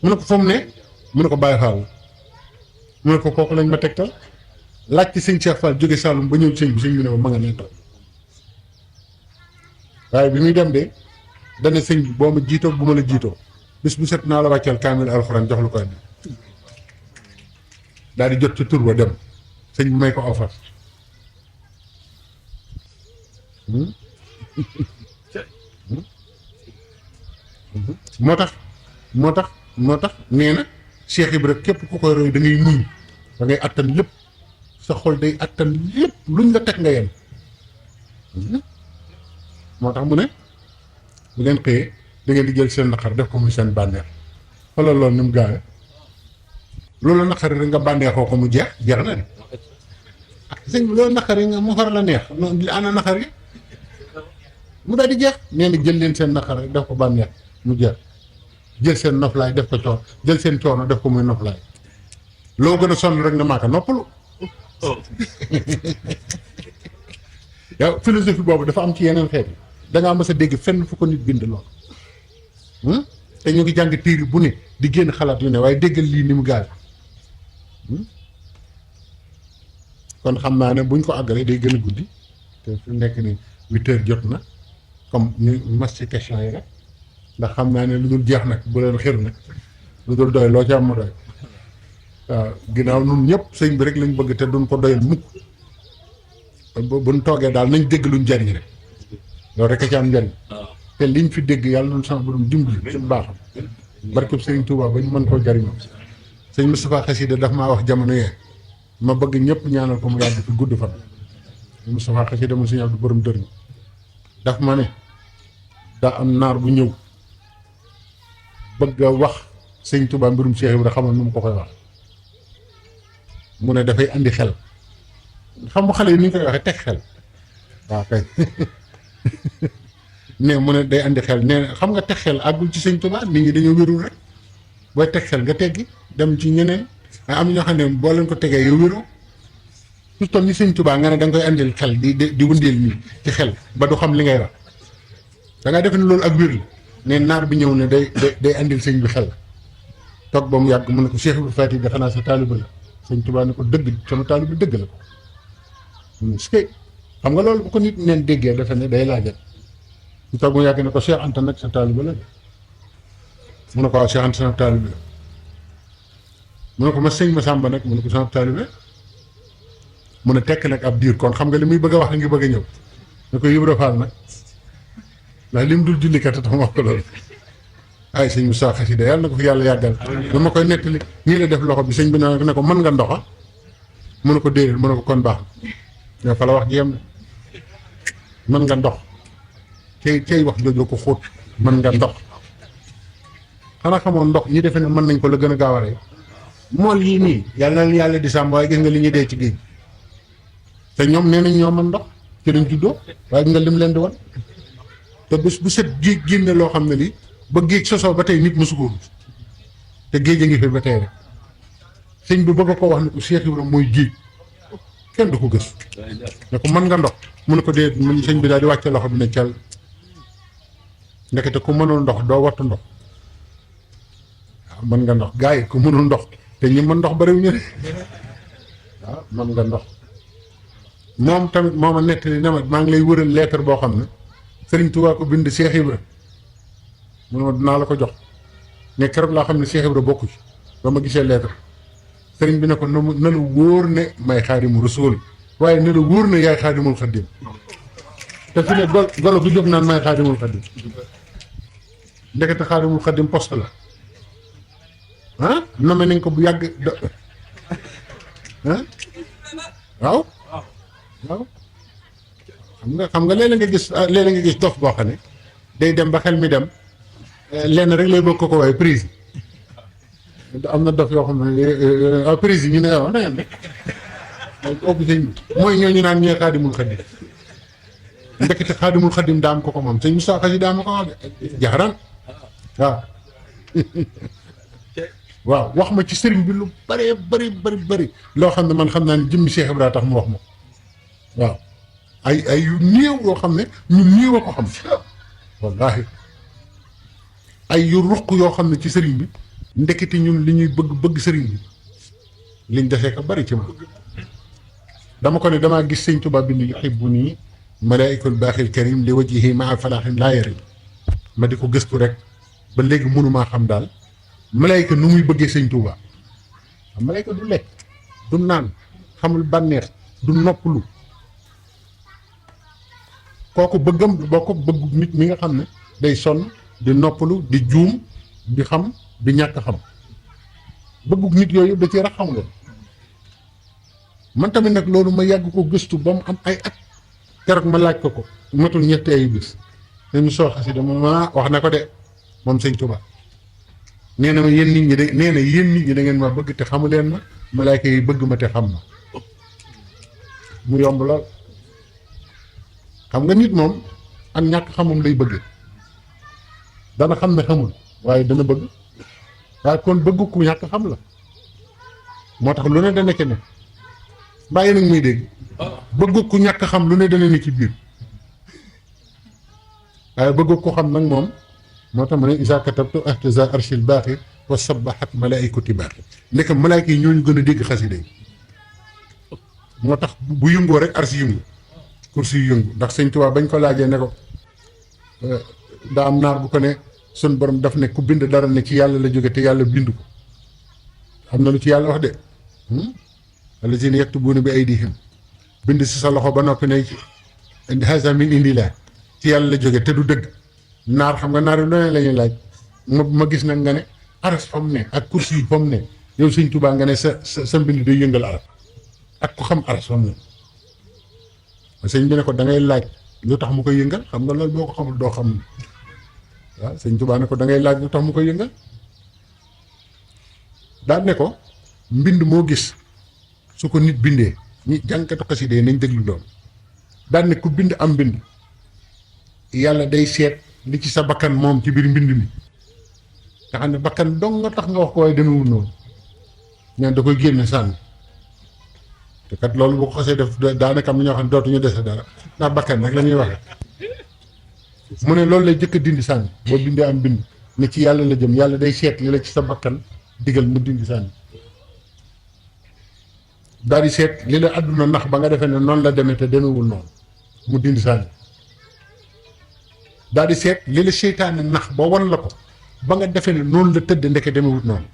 mu ne ko fa mu ne mu ne ko Baye Fall mu ne ko kooku lañ ma tegtal laaj ci sëñ Cheikh Fall jóge Saloum ba ñëw sëñ bi ne ma nga nekk waaye bi muy dem de dana sëñ bi boo ma jiitoo bu ma la jiitoo bis bu set naa la wàccal kaamil alxuraan jox lu ko andi daal di jot ci tur ba dem sëñ bi may ko offar moo tax nee na Cheikh Ibra képp ku koy roy da ngay muñ da ngay attan lépp sa xol day attan lépp luñ la teg nga yem moo tax mu ne bu ngeen xëyee da ngeen di jël seen naqar def ko muy seen bànneex wala loolu ni mu gaawee loolu naqari rek nga bànneexoo ko mu jeex na de sëñ bi loolu naqari nga mu far la neex noonu li ana naqari mu daal di jeex nee na jël leen seen naqar rek def ko bànneex mu jeex jël seen noflaay def ko coono jël seen coono def ko muy noflaay loo gën a sonn rek nga maaka noppalu yow philosophie boobu dafa am ci yeneen xeet yi dangaa mës a dégg fenn fu ko nit bind lool te ñu ngi jàng téere bu ne di génn xalaat yu ne waaye déggal lii ni mu gaaw kon xam naa ne buñ ko àggalee day gën a guddi te fi nekk ni 8 heures jot na comme ñu mas ci question yi rek ndax xam naa ne lu dul jeex nag bu leen xir nag lu dul doy loo ci am ma doy waaw ginnaaw nun ñëpp sëñ bi rek lañ bëgg te duñ ko doyal mukk buñ toogee daal nañ dégg luñ jariñ rek loolu rek a ci am njariñ te liñ fi dégg yàlla noonu sama borom dimbali ci baaxam barkeb sëriñ Touba ba ñu mën koo jariñoo sëñ Moustapha Xasida daf maa wax jamono yee ma bëgg ñëpp ñaanal ko mu yàgg fi gudd fan Moustapha Xasida mu sëñ Abdou borom dër daf ma ne daa am naar bu ñëw bëgg a wax sëñ Touba mbirum Cheikh Ibrahima xamal nu mu ko koy wax mu ne dafay andi xel xam nga xale yi ni ñu koy waxee teg xel waaw kay ne mu ne day andi xel nee xam nga teg xel àggul ci sëñ Touba nit ñi dañoo wérul rek booy teg xel nga teggi dem ci ñeneen am ñoo xam ne boo leen ko tegee yow wéroo su toll ni sëñ Touba nga ne da nga koy andil xel di wëndeel nii ci xel ba du xam li ngay wax da nga defe ne loolu ak wér la ne naar bi ñëw ne day andil sëñ bi xel toog ba mu yàgg mu ne ko Cheikh Ibrahima Fati bi xanaa sa taaliba la sëñ Touba ne ko dëgg sama taaliba dëgg la ko xam nga loolu bu ko nit neen déggee defe ne day laajal ñu toog mu yàgg ne ko Cheikh Anta nag sa taaliba la mu ne ko waaw Cheikh Anta sama taaliba la mu ne ko ma sëñ ma Sàmba nag mu ne ko sama taaliba mu ne tekk nag ab diir kon xam nga li muy bëgg a wax ngi bëgg a ñëw ne ko Ibra Fall nag ndax li mu dul jullikat tax ma wax ko loolu ay sëñ Moussa Xasida yàlla na ko fi yàlla yàggal dama koy nettali nii la def loxo bi sëñ bi ne ko mën nga ndoxa mu ne ko déedéet mu ne ko kon baax na fa la wax ji yem mën nga ndox cey wax jooju ko xóot mën nga ndox xanaa xamoon ndox ñi defe ne mën nañ ko la gën a gaaw a rey mool yii nii yàlla na yàlla di sàmm waaye gis nga li ñuy dee ci géej te ñoom nee nañ ñoo mën ndox ci lañ juddoo waaye nga lim leen di wan te bés bu set géej génne loo xam ne li ba géej sosoo ba tey nit mësu ko te géej a ngi fi ba tey rek sëñ bi bëgg ko wax ne ko Cheikh Ibrahima mooy géej kenn du ko gëstu ne ko mën nga ndox mu ne ko dee sëñ bi daal di wàcce loxo bi ne cal ndekete ku mënul ndox doo wattu ndox waaw mën nga ndox gars yi ku mënul ndox te ñi mën ndox bariwuñu ne waaw mën nga ndox moom tamit mooma nettali ne ma maa ngi lay wëral lettre boo xam ne Sëriñ Tuubaa ko bind Cheikh Ibra mu ne ma dinaa la ko jox ne keroog laa xam ne Cheikh Ibra bokku ci ba ma gisee lettre sëriñ bi ne ko na la wóor ne may Xaadimu Rasuul waaye ne la wóor ne yaay Xaadimul Xaadim te fi ne golo bi jóg naan may Xaadimul Xaadim ndekete Xaadimul Xaadim poste la ah nome nañ ko bu yàgg ah waaw waaw xam nga léeg-léeg nga gis dof boo xam ne day dem ba xel mi dem lenn rek lay bëgg ko waaye prise am na dof yoo xam ne prise yi ñu ne waaw na ngeen rek mooy ñooñu naan ñooy Xaadimul Xaadim ndekete Xaadimul Xaadim daam ko moom sëñ Moussa Xasi daam ko wax de jaxaraan waaw waaw wax ma ci sëriñ bi lu bëree bëri loo xam ne man xam naa ne jëmmi Cheikh Ibrahima tax mu wax ma waaw ay yu néew yoo xam ne ñu néew a ko xam wallaahi ay yu ruq yoo xam ne ci sëriñ bi ndekete ñun li ñuy bëgg sëriñ bi liñ desee ko bari ci ma dama ko ne damaa gis sëñ Tuubaa bind yuhibbunii malaaikul baaxil karim li wajhihi maa falaaxin laa yarim ma di ko gëstu rek ba léegi mënumaa xam daal malaayka nu muy bëggee sëñ Tuubaa malaayka du lekk du naan xamul bànneex du noppalu kooku bëggam boo ko bëggu nit mi nga xam ne day sonn di noppalu di juum di xam di ñàkk xam bëggu nit yooyu da ci rax xam nga man tamit nag loolu ma yàgg ko gëstu ba mu am ay at keroog ma laaj ko matul ñetti ay bis dañu soo xasi dama ma wax na ko de moom sëñ Tuubaa nee na ma yéen nit ñi de nee na yéen nit ñi da ngeen ma bëgg te xamu leen ma malaayka yi bëgg ma te xam ma mu yomb lool xam nga nit moom ak ñàkk xamum lay bëgg dana xam ne xamul waaye dana bëgg waaye kon bëgg ku ñàkk xam la moo tax lu ne dana ci ne bàyyi nag muy dégg bëgg ku ñàkk xam lu ne dana ne ci biir waaye bëgg ko xam nag moom moo tax ma ne isa katabtu ahtaza arshil baaxi wa sabahat malaikati baaxi ndeke malaayka yi ñooñu gën a dégg xasida yi moo tax bu yëngoo rek arsi yëngu kursi yu yëngu ndax sëñ Tuubaa bañ ko laajee ne ko daa am naar bu ko ne sun borom daf ne ku bind dara ne ci yàlla la jóge te yàlla bind ko am na lu ci yàlla wax de allazina yaktubuuna bi aydihim bind si sa loxo ba noppi ne haza min indillah ci yàlla la jóge te du dëgg naar xam nga naar yi lu ne la ñuy laaj ma gis nag nga ne aras fa mu ne ak kursi yi fa mu ne yow sëñ Tuubaa nga ne sa mbind day yëngal aras ak ku xam aras fa mu ne sëñ bi ne ko da ngay laaj lu tax mu koy yëngal xam nga loolu boo ko xamul doo xam waaw sëñ Tuubaa ne ko da ngay laaj lu tax mu koy yëngal daal ne ko mbind moo gis su ko nit bindee ñi jànkatu xasida yi nañ déglu doom daal ne ku bind am mbind yàlla day seet li ci sa bakkan moom ci biir mbind mi nga xam ne bakkan dong nga tax nga wax ko waaye demewul noonu ñaan da koy génne sànni te kat loolu bu ko xasee def daanaka am na ñoo xam ne dootuñu dese dara ndax bakkan rek la ñuy waxe mu ne loolu lay jëkk a dindi sànni boo bindee am bind ne ci yàlla la jëm yàlla day seet li la ci sa bakkan digal mu dindi sànni daal di seet li la àdduna nax ba nga defee ne noonu la demee te demewul noonu mu dindi sànni daal di seet li la seytaane nax ba wan la ko ba nga defee ne noonu la tëdd ndeke demewut noonu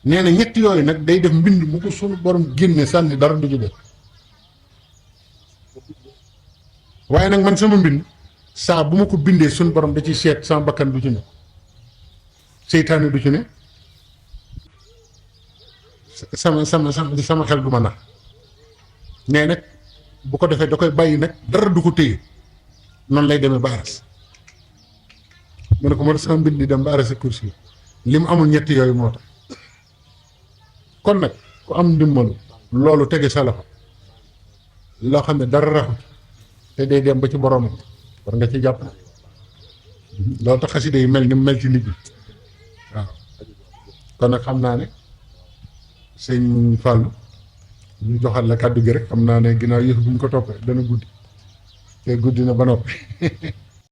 nee na ñett yooyu nag day def mbind mu ko sunu borom génne sànni dara du ci def waaye nag man sama mbind saa bu ma ko bindee sunu borom da ciy seet sama bakkan du ci ne seytaane du ci ne sama xel du ma nax nee nag bu ko defee da koy bàyyi nag dara du ko téye noonu lay demee ba aras mu ne ko moo tax sama mbind di dem ba aras a kursi li mu amul ñett yooyu moo tax kon nag ku am ndimbalu loolu tege sa loxo loo xam ne dara raxut te day dem ba ci borom war nga ci jàpp loolu tax xasida yi mel ni mel ci nit ñi waaw kon nag xam naa ne sëñ Fallou ñu joxal la kàddu gi rek xam naa ne ginnaaw yëf bu ñu ko toppee dana guddi te guddi na ba noppi